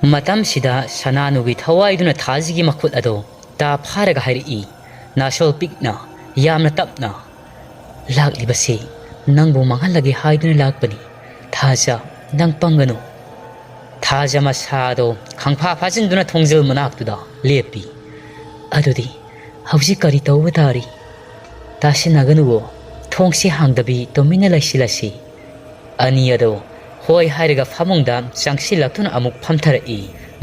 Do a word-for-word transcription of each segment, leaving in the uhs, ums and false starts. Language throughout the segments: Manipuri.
ꯃꯇꯝꯁꯤꯗ ꯁꯅꯥꯅꯨꯒꯤ ꯊꯋꯥꯏꯗꯨꯅ ꯊꯥꯖꯒꯤ ꯃꯈꯨꯠ ꯑꯗꯨ ꯇꯥ ꯐꯥꯔꯒ ꯍꯥꯏꯔꯛꯏ, ꯅꯥꯁꯣꯜ ꯄꯤꯛꯅ, ꯌꯥꯝꯅ ꯇꯞꯅ, "ꯂꯥꯛꯂꯤꯕꯁꯤ ꯅꯪꯕꯨ ꯃꯥꯡꯍꯜꯂꯒꯦ ꯍꯥꯏꯗꯨꯅ ꯂꯥꯛꯄꯅꯤ꯫ ꯊꯥꯖ, ꯅꯪ ꯄꯪꯒꯅꯨ꯫" ꯊꯥꯖ ꯃꯁꯥꯗꯣ ꯈꯪꯐꯥ ꯐꯥꯖꯤꯟꯗꯨꯅ ꯊꯣꯡꯖꯤꯜ ꯃꯅꯥꯛꯇꯨꯗ ꯂꯦꯞꯄꯤ꯫ "ꯑꯗꯨꯗꯤ ꯍꯧꯖꯤꯛ ꯀꯔꯤ ꯇꯧꯕ ꯇꯥꯔꯤ?" "ꯇꯥꯁꯤꯟꯅꯒꯅꯨꯋꯣ, ꯊꯣꯡꯁꯤ ꯍꯥꯡꯗꯕꯤ ꯇꯨꯃꯤꯟꯅ ꯂꯩꯁꯤꯜꯂꯁꯤ꯫" ꯑꯅꯤ ꯑꯗꯣ ꯍꯣꯏ ꯍꯥꯏꯔꯒ ꯐꯃꯨꯡꯗ ꯆꯪꯁꯤꯜꯂꯛꯇꯨꯅ ꯑꯃꯨꯛ ꯐꯝꯊꯔꯛꯏ꯫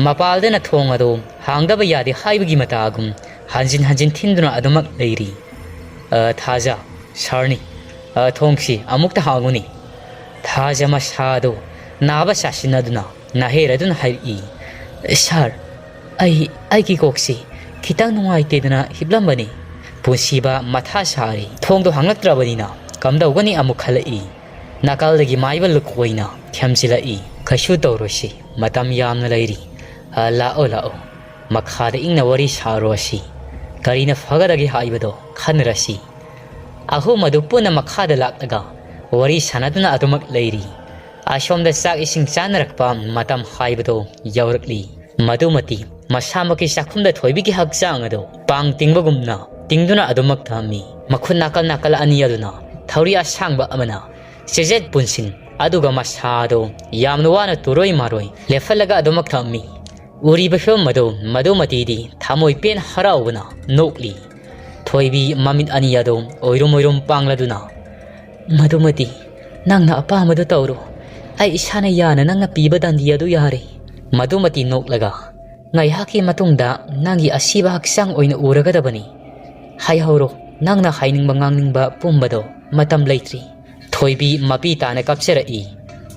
ꯃꯄꯥꯜꯗꯅ ꯊꯣꯡ ꯑꯗꯣ ꯍꯥꯡꯗꯕ ꯌꯥꯗꯦ ꯍꯥꯏꯕꯒꯤ ꯃꯇꯥꯒꯨꯝ ꯍꯟꯖꯤꯟ ꯍꯟꯖꯤꯟ ꯊꯤꯟꯗꯨꯅ ꯑꯗꯨꯃꯛ ꯂꯩꯔꯤ꯫ "ꯑ, ꯊꯥꯖ, ꯁꯥꯔꯅꯤ, ꯑ, ꯊꯣꯡꯁꯤ ꯑꯃꯨꯛꯇ ꯍꯥꯡꯉꯨꯅꯦ꯫" ꯊꯥꯖ ꯃꯁꯥꯗꯣ ꯅꯥꯕ ꯁꯥꯁꯤꯟꯅꯗꯨꯅ ꯅꯥꯍꯦꯔꯗꯨꯅ ꯍꯥꯏꯔꯛꯏ, "ꯁꯥꯔ, ꯑꯩ, ꯑꯩꯒꯤ ꯀꯣꯛꯁꯤ ꯈꯤꯇꯪ ꯅꯨꯡꯉꯥꯏꯇꯦꯗꯅ ꯍꯤꯞꯂꯝꯕꯅꯤ꯫ ꯄꯨꯟꯁꯤꯕ ꯃꯊꯥ ꯁꯥꯔꯤ꯫ ꯊꯣꯡꯗꯣ ꯍꯥꯡꯂꯛꯇ꯭ꯔꯕꯅꯤꯅ ꯀꯝꯗꯧꯒꯅꯤ ꯑꯃꯨꯛ ꯈꯜꯂꯛꯏ꯫" ꯅꯥꯀꯜꯗꯒꯤ ꯃꯥꯏꯕ ꯂꯨꯀꯣꯏꯅ ꯊꯦꯝꯖꯤꯜꯂꯛꯏ, "ꯀꯩꯁꯨ ꯇꯧꯔꯣꯏꯁꯤ, ꯃꯇꯝ ꯌꯥꯝꯅ ꯂꯩꯔꯤ꯫ ꯑ, ꯂꯥꯛꯑꯣ, ꯂꯥꯛꯑꯣ, ꯃꯈꯥꯗ ꯏꯪꯅ ꯋꯥꯔꯤ ꯁꯥꯔꯣꯁꯤ꯫ ꯀꯔꯤꯅ ꯐꯒꯗꯒꯦ ꯍꯥꯏꯕꯗꯣ ꯈꯟꯅꯔꯁꯤ꯫" ꯑꯍꯨꯝ ꯑꯗꯨ ꯄꯨꯟꯅ ꯃꯈꯥꯗ ꯂꯥꯛꯂꯒ ꯋꯥꯔꯤ ꯁꯥꯟꯅꯗꯨꯅ ꯑꯗꯨꯃꯛ ꯂꯩꯔꯤ꯫ ꯑꯁꯣꯝꯗ ꯆꯥꯛ ꯏꯁꯤꯡ ꯆꯥꯅꯔꯛꯄ ꯃꯇꯝ ꯍꯥꯏꯕꯗꯣ ꯌꯧꯔꯛꯂꯤ꯫ ꯃꯗꯨꯃꯇꯤ ꯃꯁꯥꯃꯛꯀꯤ ꯆꯥꯛꯈꯨꯝꯗ ꯊꯣꯏꯕꯤꯒꯤ ꯍꯛꯆꯥꯡ ꯑꯗꯨ ꯄꯥꯡ ꯇꯤꯡꯕꯒꯨꯝꯅ ꯇꯤꯡꯗꯨꯅ ꯑꯗꯨꯃꯛ ꯊꯝꯃꯤ꯫ ꯃꯈꯨꯠ ꯅꯥꯀꯜ ꯅꯥꯀꯜ ꯑꯅꯤ ꯑꯗꯨꯅ ꯊꯧꯔꯤ ꯑꯁꯥꯡꯕ ꯑꯃꯅ ꯆꯦꯖꯦꯠ ꯄꯨꯟꯁꯤꯟ, ꯑꯗꯨꯒ ꯃꯁꯥꯗꯣ ꯌꯥꯝꯅ ꯋꯥꯅ ꯇꯨꯔꯣꯏ ꯃꯥꯔꯣꯏ ꯂꯦꯞꯍꯜꯂꯒ ꯑꯗꯨꯃꯛ ꯊꯝꯃꯤ꯫ ꯎꯔꯤꯕ ꯐꯤꯕꯝ ꯑꯗꯨ ꯃꯗꯨꯃꯇꯤꯗꯤ ꯊꯃꯣꯏ ꯄꯦꯟ ꯍꯔꯥꯎꯕꯅ ꯅꯣꯛꯂꯤ꯫ ꯊꯣꯏꯕꯤ ꯃꯃꯤꯠ ꯑꯅꯤ ꯑꯗꯨ ꯑꯣꯏꯔꯨꯝ ꯑꯣꯏꯔꯨꯝ ꯄꯥꯡꯂꯗꯨꯅ, "ꯃꯗꯨꯃꯗꯤ ꯅꯪꯅ ꯑꯄꯥꯝꯕꯗꯨ ꯇꯧꯔꯣ꯫ ꯑꯩ ꯏꯁꯥꯅ ꯌꯥꯅ ꯅꯪꯅ ꯄꯤꯕ ꯗꯟꯗꯤ ꯑꯗꯨ ꯌꯥꯔꯦ꯫" ꯃꯗꯨꯃꯗꯤ ꯅꯣꯛꯂꯒ, "ꯉꯥꯏꯍꯥꯛꯀꯤ ꯃꯇꯨꯡꯗ ꯅꯪꯒꯤ ꯑꯁꯤꯕ ꯍꯛꯆꯥꯡ ꯑꯣꯏꯅ ꯎꯔꯒꯗꯕꯅꯤ꯫ ꯍꯥꯏꯍꯧꯔꯣ, ꯅꯪꯅ ꯍꯥꯏꯅꯤꯡꯕ ꯉꯥꯡꯅꯤꯡꯕ ꯄꯨꯝꯕꯗꯣ, ꯃꯇꯝ ꯂꯩꯇ꯭ꯔꯤ꯫" ꯊꯣꯏꯕꯤ ꯃꯄꯤ ꯇꯥꯅ ꯀꯞꯆꯔꯛꯏ꯫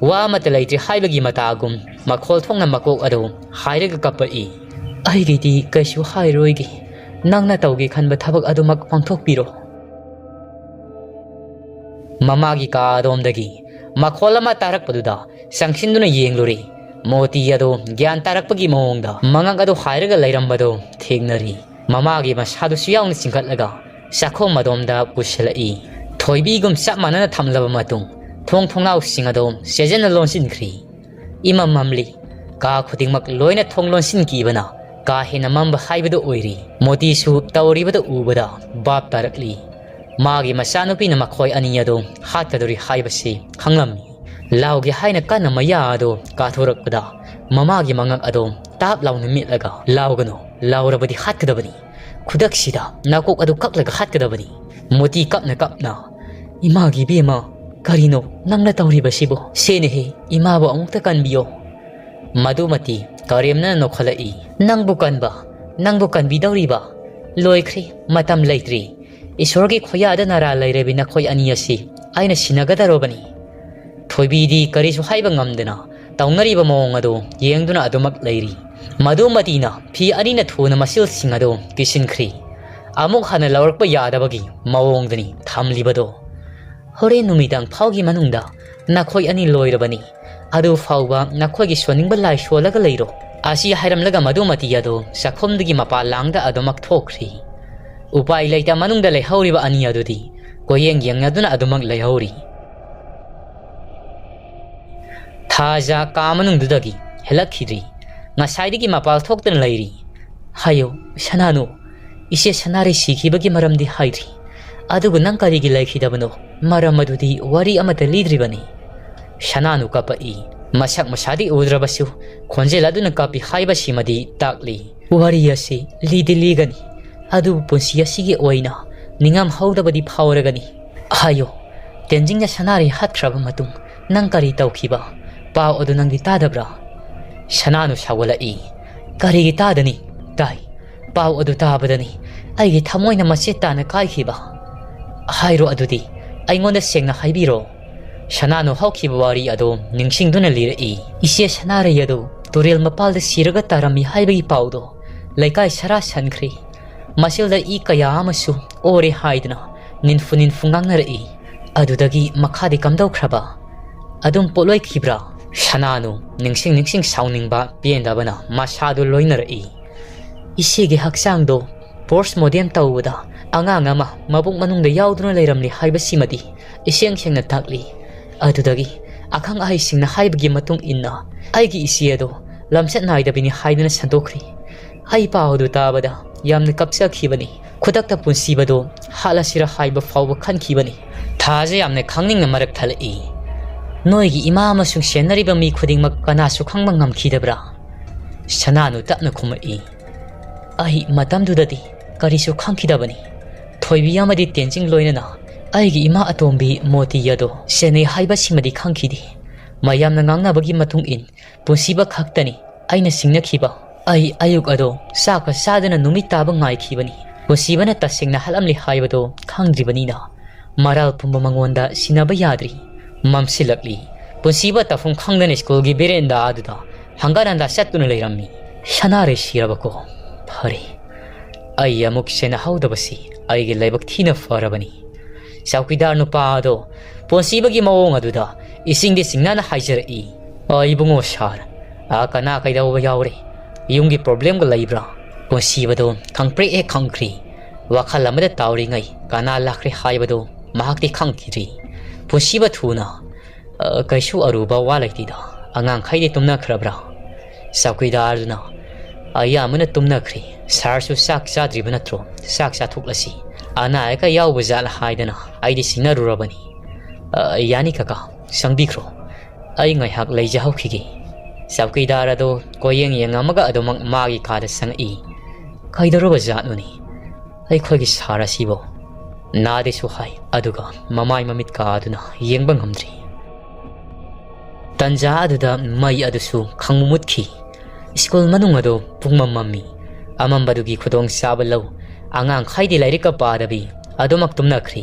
ꯋꯥ ꯑꯃꯠꯇ ꯂꯩꯇ꯭ꯔꯤ ꯍꯥꯏꯕꯒꯤ ꯃꯇꯥꯒꯨꯝ ꯃꯈꯣꯜ ꯊꯣꯛꯅ ꯃꯀꯣꯛ ꯑꯗꯨ ꯍꯥꯏꯔꯒ ꯀꯞꯄꯛꯏ꯫ "ꯑꯩꯒꯤꯗꯤ ꯀꯩꯁꯨ ꯍꯥꯏꯔꯣꯏꯒꯦ꯫ ꯅꯪꯅ ꯇꯧꯒꯦ ꯈꯟꯕ ꯊꯕꯛ ꯑꯗꯨꯃꯛ ꯄꯥꯡꯊꯣꯛꯄꯤꯔꯣ꯫" ꯃꯃꯥꯒꯤ ꯀꯥ ꯑꯗꯣꯝꯗꯒꯤ ꯃꯈꯣꯜ ꯑꯃ ꯇꯥꯔꯛꯄꯗꯨꯗ ꯆꯪꯁꯤꯟꯗꯨꯅ ꯌꯦꯡꯂꯨꯔꯦ꯫ ꯃꯣꯇꯤ ꯑꯗꯨ ꯒ꯭ꯌꯥꯟ ꯇꯥꯔꯛꯄꯒꯤ ꯃꯑꯣꯡꯗ ꯃꯉꯛ ꯑꯗꯨ ꯍꯥꯏꯔꯒ ꯂꯩꯔꯝꯕꯗꯨ ꯊꯦꯡꯅꯔꯤ꯫ ꯃꯃꯥꯒꯤ ꯃꯁꯥꯗꯨꯁꯨ ꯌꯥꯎꯅ ꯆꯤꯡꯈꯠꯂꯒ ꯆꯥꯛꯈꯨꯝ ꯑꯗꯣꯝꯗ ꯄꯨꯁꯤꯜꯂꯛꯏ꯫ ꯊꯣꯏꯕꯤꯒꯨꯝ ꯆꯞ ꯃꯥꯟꯅꯅ ꯊꯝꯂꯕ ꯃꯇꯨꯡ ꯊꯣꯡ ꯊꯣꯡꯅꯥꯎꯁꯤꯡ ꯑꯗꯨ ꯆꯦꯖꯟꯅ ꯂꯣꯟꯁꯤꯟꯈ꯭ꯔꯤ꯫ ꯏꯃꯝ ꯃꯝꯂꯤ꯫ ꯀꯥ ꯈꯨꯗꯤꯡꯃꯛ ꯂꯣꯏꯅ ꯊꯣꯡ ꯂꯣꯟꯁꯤꯟꯈꯤꯕꯅ ꯀꯥ ꯍꯦꯟꯅ ꯃꯝꯕ ꯍꯥꯏꯕꯗꯨ ꯑꯣꯏꯔꯤ꯫ ꯃꯣꯇꯤꯁꯨ ꯇꯧꯔꯤꯕꯗꯨ ꯎꯕꯗ ꯚꯥꯞ ꯇꯥꯔꯛꯂꯤ꯫ ꯃꯥꯒꯤ ꯃꯆꯥꯅꯨꯄꯤꯅ ꯃꯈꯣꯏ ꯑꯅꯤ ꯑꯗꯨ ꯍꯥꯠꯀꯗꯧꯔꯤ ꯍꯥꯏꯕꯁꯤ ꯈꯪꯂꯝꯃꯤ꯫ ꯂꯥꯎꯒꯦ ꯍꯥꯏꯅ ꯀꯟꯅ ꯃꯌꯥ ꯑꯗꯨ ꯀꯥꯊꯣꯔꯛꯄꯗ ꯃꯃꯥꯒꯤ ꯃꯉꯛ ꯑꯗꯨ ꯇꯥꯞ ꯂꯥꯎꯅ ꯃꯤꯠꯂꯒ, "ꯂꯥꯎꯒꯅꯨ, ꯂꯥꯎꯔꯕꯗꯤ ꯍꯥꯠꯀꯗꯕꯅꯤ꯫ ꯈꯨꯗꯛꯁꯤꯗ ꯅꯀꯣꯛ ꯑꯗꯨ ꯀꯛꯂꯒ ꯍꯥꯠꯀꯗꯕꯅꯤ"꯫ ꯃꯣꯇꯤ ꯀꯞꯅ ꯀꯞꯅ, "ꯏꯃꯥꯒꯤ ꯏꯕꯦꯝꯃ, ꯀꯔꯤꯅꯣ ꯅꯪꯅ ꯇꯧꯔꯤꯕꯁꯤꯕꯨ? ꯁꯦꯅꯦꯍꯦ, ꯏꯃꯥꯕꯨ ꯑꯃꯨꯛꯇ ꯀꯟꯕꯤꯌꯣ"꯫ ꯃꯗꯨꯃꯇꯤ ꯀꯔꯦꯝꯅ ꯅꯣꯛꯈꯠꯂꯛꯏ꯫ "ꯅꯪꯕꯨ ꯀꯟꯕ, ꯅꯪꯕꯨ ꯀꯟꯕꯤꯗꯧꯔꯤꯕ? ꯂꯣꯏꯈ꯭ꯔꯦ, ꯃꯇꯝ ꯂꯩꯇ꯭ꯔꯤ꯫ ꯏꯁꯣꯔꯒꯤ ꯈꯨꯌꯥꯗ ꯅꯔꯥ ꯂꯩꯔꯕꯤ ꯅꯈꯣꯏ ꯑꯅꯤ ꯑꯁꯤ ꯑꯩꯅ ꯁꯤꯟꯅꯒꯗꯧꯔꯕꯅꯤ"꯫ ꯊꯣꯏꯕꯤꯗꯤ ꯀꯔꯤꯁꯨ ꯍꯥꯏꯕ ꯉꯝꯗꯅ ꯇꯧꯅꯔꯤꯕ ꯃꯑꯣꯡ ꯑꯗꯨ ꯌꯦꯡꯗꯨꯅ ꯑꯗꯨꯃꯛ ꯂꯩꯔꯤ꯫ ꯃꯗꯨꯃꯇꯤꯅ ꯐꯤ ꯑꯅꯤꯅ ꯊꯨꯅ ꯃꯆꯤꯜꯁꯤꯡ ꯑꯗꯨ ꯀꯤꯁꯤꯟꯈ꯭ꯔꯤ꯫ ꯑꯃꯨꯛ ꯍꯟꯅ ꯂꯧꯔꯛꯄ ꯌꯥꯗꯕꯒꯤ ꯃꯑꯣꯡꯗꯅꯤ ꯊꯝꯂꯤꯕꯗꯣ꯫ "ꯍꯣꯔꯦꯟ ꯅꯨꯃꯤꯗꯥꯡ ꯐꯥꯎꯒꯤ ꯃꯅꯨꯡꯗ ꯅꯈꯣꯏ ꯑꯅꯤ ꯂꯣꯏꯔꯕꯅꯤ꯫ ꯑꯗꯨ ꯐꯥꯎꯕ ꯅꯈꯣꯏꯒꯤ ꯁꯣꯟꯅꯤꯡꯕ ꯂꯥꯏ ꯁꯣꯜꯂꯒ ꯂꯩꯔꯣ"꯫ ꯑꯁꯤ ꯍꯥꯏꯔꯝꯂꯒ ꯃꯗꯨꯃꯇꯤ ꯑꯗꯨ ꯆꯥꯛꯈꯨꯝꯗꯒꯤ ꯃꯄꯥꯟ ꯂꯥꯡꯗ ꯑꯗꯨꯃꯛ ꯊꯣꯛꯈ꯭ꯔꯤ꯫ ꯎꯄꯥꯏ ꯂꯩꯇ ꯃꯅꯨꯡꯗ ꯂꯩꯍꯧꯔꯤꯕ ꯑꯅꯤ ꯑꯗꯨꯗꯤ ꯀꯣꯌꯦꯡ ꯌꯦꯡꯅꯗꯨꯅ ꯑꯗꯨꯃꯛ ꯂꯩꯍꯧꯔꯤ꯫ ꯊꯥꯖ ꯀꯥ ꯃꯅꯨꯡꯗꯨꯗꯒꯤ ꯍꯦꯜꯂꯛꯈꯤꯗ꯭ꯔꯤ꯫ ꯉꯁꯥꯏꯗꯒꯤ ꯃꯄꯥꯜ ꯊꯣꯛꯇꯅ ꯂꯩꯔꯤ꯫ "ꯍꯥꯏꯌꯣ, ꯁꯅꯥꯅꯨ, ꯏꯆꯦ ꯁꯅꯥꯔꯩ ꯁꯤꯈꯤꯕꯒꯤ ꯃꯔꯝꯗꯤ ꯍꯥꯏꯗ꯭ꯔꯤ꯫ ꯑꯗꯨꯕꯨ ꯅꯪ ꯀꯔꯤꯒꯤ ꯂꯩꯈꯤꯗꯕꯅꯣ? ꯃꯔꯝ ꯑꯗꯨꯗꯤ ꯋꯥꯔꯤ ꯑꯃꯠꯇ ꯂꯤꯗ꯭ꯔꯤꯕꯅꯤ"꯫ ꯁꯅꯥꯅꯨ ꯀꯞꯄꯛꯏ꯫ ꯃꯁꯛ ꯃꯁꯥꯗꯤ ꯎꯗ꯭ꯔꯕꯁꯨ ꯈꯣꯟꯖꯦꯜ ꯑꯗꯨꯅ ꯀꯞꯄꯤ ꯍꯥꯏꯕꯁꯤꯃꯗꯤ ꯇꯥꯛꯂꯤ꯫ "ꯋꯥꯔꯤ ꯑꯁꯤ ꯂꯤꯗꯤ ꯂꯤꯒꯅꯤ, ꯑꯗꯨꯕꯨ ꯄꯨꯟꯁꯤ ꯑꯁꯤꯒꯤ ꯑꯣꯏꯅ ꯅꯤꯡꯉꯝ ꯍꯧꯗꯕꯗꯤ ꯐꯥꯎꯔꯒꯅꯤ꯫ ꯍꯥꯏꯌꯣ, ꯇꯦꯟꯖꯤꯡꯅ ꯁꯅꯥꯔꯩ ꯍꯥꯠꯈ꯭ꯔꯕ ꯃꯇꯨꯡ ꯅꯪ ꯀꯔꯤ ꯇꯧꯈꯤꯕ? ꯄꯥꯎ ꯑꯗꯨ ꯅꯪꯗꯤ ꯇꯥꯗꯕ꯭ꯔꯥ?" ꯁꯅꯥꯅꯨ ꯁꯥꯎꯒꯠꯂꯛꯏ꯫ "ꯀꯔꯤꯒꯤ ꯇꯥꯗꯅꯤ? ꯇꯥꯏ꯫ ꯄꯥꯎ ꯑꯗꯨ ꯇꯥꯕꯗꯅꯤ ꯑꯩꯒꯤ ꯊꯃꯣꯏꯅ ꯃꯆꯦꯠ ꯇꯥꯅ ꯀꯥꯏꯈꯤꯕ"꯫ "ꯍꯥꯏꯔꯣ ꯑꯗꯨꯗꯤ, ꯑꯩꯉꯣꯟꯗ ꯁꯦꯡꯅ ꯍꯥꯏꯕꯤꯔꯣ"꯫ ꯁꯅꯥꯅꯨ ꯍꯧꯈꯤꯕ ꯋꯥꯔꯤ ꯑꯗꯨ ꯅꯤꯡꯁꯤꯡꯗꯨꯅ ꯂꯤꯔꯛꯏ꯫ "ꯏꯆꯦ ꯁꯅꯥꯔꯩ ꯑꯗꯨ ꯇꯨꯔꯦꯜ ꯃꯄꯥꯜꯗ ꯁꯤꯔꯒ ꯇꯥꯔꯝꯃꯤ ꯍꯥꯏꯕꯒꯤ ꯄꯥꯎꯗꯣ ꯂꯩꯀꯥꯏ ꯁꯥꯔꯥ ꯁꯟꯈ꯭ꯔꯦ꯫ ꯃꯁꯤꯗ ꯏ ꯀꯌꯥ ꯑꯃꯁꯨ ꯑꯣꯔꯦ" ꯍꯥꯏꯗꯨꯅ ꯅꯤꯟꯐꯨ ꯅꯤꯟꯐꯨ ꯉꯥꯡꯅꯔꯛꯏ꯫ "ꯑꯗꯨꯗꯒꯤ ꯃꯈꯥꯗꯤ ꯀꯝꯗꯧꯈ꯭ꯔꯕ? ꯑꯗꯨꯝ ꯄꯣꯠꯂꯣꯏꯈꯤꯕ꯭ꯔꯥ?" ꯁꯅꯥꯅꯨ ꯅꯤꯡꯁꯤꯡ ꯅꯤꯡꯁꯤꯡ ꯁꯥꯎꯅꯤꯡꯕ ꯄꯦꯟꯗꯕꯅ ꯃꯁꯥꯗꯨ ꯂꯣꯏꯅꯔꯛꯏ꯫ "ꯏꯆꯦꯒꯤ ꯍꯛꯆꯥꯡꯗꯣ post mortem ꯇꯧꯕꯗ ꯑꯉꯥꯡ ꯑꯃ ꯃꯕꯨꯛ ꯃꯅꯨꯡꯗ ꯌꯥꯎꯗꯨꯅ ꯂꯩꯔꯝꯂꯦ ꯍꯥꯏꯕꯁꯤꯃꯗꯤ ꯏꯁꯦꯡ ꯁꯦꯡꯅ ꯇꯥꯛꯂꯤ꯫ ꯑꯗꯨꯗꯒꯤ ꯑꯈꯪ ꯑꯍꯩꯁꯤꯡꯅ ꯍꯥꯏꯕꯒꯤ ꯃꯇꯨꯡ ꯏꯟꯅ ꯑꯩꯒꯤ ꯏꯆꯦ ꯑꯗꯣ ꯂꯝꯆꯠ ꯅꯥꯏꯗꯕꯤꯅꯤ ꯍꯥꯏꯗꯨꯅ ꯁꯟꯗꯣꯛꯈ꯭ꯔꯦ꯫ ꯑꯩ ꯄꯥꯎ ꯑꯗꯨ ꯇꯥꯕꯗ ꯌꯥꯝꯅ ꯀꯞꯆꯈꯤꯕꯅꯤ꯫ ꯈꯨꯗꯛꯇ ꯄꯨꯟꯁꯤꯕꯗꯣ ꯍꯥꯠꯂꯁꯤꯔ ꯍꯥꯏꯕ ꯐꯥꯎꯕ ꯈꯟꯈꯤꯕꯅꯤ꯫ ꯊꯥꯁꯦ ꯌꯥꯝꯅ ꯈꯪꯅꯤꯡꯅ ꯃꯔꯛ ꯊꯠꯂꯛꯏ꯫ "ꯅꯣꯏꯒꯤ ꯏꯃꯥ ꯑꯃꯁꯨꯡ ꯁꯦꯟꯅꯔꯤꯕ ꯃꯤ ꯈꯨꯗꯤꯡꯃꯛ ꯀꯅꯥꯁꯨ ꯈꯪꯕ ꯉꯝꯈꯤꯗꯕ꯭ꯔꯥ?" ꯁꯅꯥꯅꯨ ꯇꯞꯅ ꯈꯨꯝꯃꯛꯏ꯫ ꯑꯩ ꯃꯇꯝꯗꯨꯗꯗꯤ ꯀꯔꯤꯁꯨ ꯈꯪꯈꯤꯗꯕꯅꯤ꯫ ꯊꯣꯏꯕꯤ ꯑꯃꯗꯤ ꯇꯦꯟꯖꯤꯡ ꯂꯣꯏꯅꯅ ꯑꯩꯒꯤ ꯏꯃꯥ ꯑꯇꯣꯝꯕꯤ ꯃꯣꯇꯤ ꯑꯗꯣ ꯁꯦꯟꯅꯩ ꯍꯥꯏꯕꯁꯤꯃꯗꯤ ꯈꯪꯈꯤꯗꯦ꯫ ꯃꯌꯥꯝꯅ ꯉꯥꯡꯅꯕꯒꯤ ꯃꯇꯨꯡ ꯏꯟ ꯄꯨꯟꯁꯤꯕ ꯈꯛꯇꯅꯤ ꯑꯩꯅ ꯁꯤꯡꯅꯈꯤꯕ꯫ ꯑꯩ ꯑꯌꯨꯛ ꯑꯗꯣ ꯆꯥꯛꯀ ꯆꯥꯗꯅ ꯅꯨꯃꯤꯠ ꯇꯥꯕ ꯉꯥꯏꯈꯤꯕꯅꯤ꯫ ꯄꯨꯟꯁꯤꯕꯅ ꯇꯁꯦꯡꯅ ꯍꯥꯠꯂꯝꯂꯦ ꯍꯥꯏꯕꯗꯣ ꯈꯪꯗ꯭ꯔꯤꯕꯅꯤꯅ ꯃꯔꯥꯜ ꯄꯨꯝꯕ ꯃꯉꯣꯟꯗ ꯁꯤꯟꯅꯕ ꯌꯥꯗ꯭ꯔꯤ꯫ ꯃꯝꯁꯤꯜꯂꯛꯂꯤ꯫ ꯄꯨꯟꯁꯤꯕ ꯇꯧꯐꯝ ꯈꯪꯗꯅ ꯁ꯭ꯀꯨꯜꯒꯤ ꯕꯦꯔꯦꯟꯗꯥ ꯑꯗꯨꯗ ꯍꯪꯒꯠ ꯍꯟꯗꯥ ꯆꯠꯇꯨꯅ ꯂꯩꯔꯝꯃꯤ꯫ "ꯁꯅꯥꯔꯩ ꯁꯤꯔꯕꯀꯣ? ꯐꯔꯦ, ꯑꯩ ꯑꯃꯨꯛ ꯁꯦꯟꯅꯍꯧꯗꯕꯁꯤ ꯑꯩꯒꯤ ꯂꯥꯏꯕꯛ ꯊꯤꯅ ꯐꯔꯕꯅꯤ"꯫ ꯆꯧꯀꯤꯗꯥꯔ ꯅꯨꯄꯥ ꯑꯗꯣ ꯄꯣꯟꯁꯤꯕꯒꯤ ꯃꯑꯣꯡ ꯑꯗꯨꯗ ꯏꯁꯤꯡꯗꯤ ꯁꯤꯡꯅꯅ ꯍꯥꯏꯖꯔꯛꯏ꯫ "ꯑ, ꯏꯕꯨꯡꯉꯣ ꯁꯥꯔ, ꯑ, ꯀꯅꯥ ꯀꯩꯗꯧꯕ ꯌꯥꯎꯔꯦ? ꯌꯨꯝꯒꯤ ꯄ꯭ꯔꯣꯕ꯭ꯂꯦꯝꯒ ꯂꯩꯕ꯭ꯔꯥ?" ꯄꯣꯟꯁꯤꯕꯗꯣ ꯈꯪꯄ꯭ꯔꯦꯛ ꯍꯦꯛ ꯈꯪꯈ꯭ꯔꯤ꯫ ꯋꯥꯈꯜ ꯑꯃꯗ ꯇꯥꯎꯔꯤꯉꯩ ꯀꯅꯥ ꯂꯥꯛꯈ꯭ꯔꯦ ꯍꯥꯏꯕꯗꯣ ꯃꯍꯥꯛꯇꯤ ꯈꯪꯈꯤꯗ꯭ꯔꯤ꯫ ꯄꯣꯟꯁꯤꯕ ꯊꯨꯅ, "ꯑ, ꯀꯩꯁꯨ ꯑꯔꯨꯕ ꯋꯥ ꯂꯩꯇꯦꯗ꯫ ꯑꯉꯥꯡꯈꯩꯗꯤ ꯇꯨꯝꯅꯈ꯭ꯔꯕ꯭ꯔꯥ?" ꯆꯧꯀꯤꯗꯥꯔꯗꯨꯅ, "ꯑꯌꯥꯝꯕꯅ ꯇꯨꯝꯅꯈ꯭ꯔꯦ꯫ ꯁꯥꯔꯁꯨ ꯆꯥꯛ ꯆꯥꯗ꯭ꯔꯤꯕ ꯅꯠꯇ꯭ꯔꯣ? ꯆꯥꯛ ꯆꯥꯊꯣꯛꯂꯁꯤ꯫ ꯑꯅꯥ ꯑꯌꯦꯛꯀ ꯌꯥꯎꯕ ꯖꯥꯠꯂ ꯍꯥꯏꯗꯅ ꯑꯩꯗꯤ ꯁꯤꯡꯅꯔꯨꯔꯕꯅꯤ"꯫ "ꯑ, ꯌꯥꯅꯤ ꯀꯀꯥ, ꯆꯪꯕꯤꯈ꯭ꯔꯣ꯫ ꯑꯩ ꯉꯥꯏꯍꯥꯛ ꯂꯩꯖꯍꯧꯈꯤꯒꯦ"꯫ ꯆꯧꯀꯤꯗꯥꯔ ꯑꯗꯣ ꯀꯣꯌꯦꯡ ꯌꯦꯡꯉꯝꯃꯒ ꯑꯗꯨꯃꯛ ꯃꯥꯒꯤ ꯀꯥꯗ ꯆꯪꯉꯛꯏ꯫ "ꯀꯩꯗꯧꯔꯕ ꯖꯥꯠꯅꯣꯅꯦ? ꯑꯩꯈꯣꯏꯒꯤ ꯁꯥꯔ ꯑꯁꯤꯕꯨ ꯅꯥꯗꯦꯁꯨ ꯍꯥꯏ, ꯑꯗꯨꯒ ꯃꯃꯥꯏ ꯃꯃꯤꯠ ꯀꯥꯗꯨꯅ ꯌꯦꯡꯕ ꯉꯝꯗ꯭ꯔꯤ"꯫ ꯇꯟꯖꯥ ꯑꯗꯨꯗ ꯃꯩ ꯑꯗꯨꯁꯨ ꯈꯪꯃꯨ ꯃꯨꯠꯈꯤ꯫ ꯁ꯭ꯀꯨꯜ ꯃꯅꯨꯡ ꯑꯗꯨ ꯄꯨꯡꯃꯝ ꯃꯝꯃꯤ꯫ ꯑꯃꯝꯕꯗꯨꯒꯤ ꯈꯨꯗꯣꯡꯆꯥꯕ ꯂꯧ ꯑꯉꯥꯡꯈꯩꯗꯤ ꯂꯥꯏꯔꯤꯛꯀ ꯄꯥꯗꯕꯤ ꯑꯗꯨꯃꯛ ꯇꯨꯝꯅꯈ꯭ꯔꯤ꯫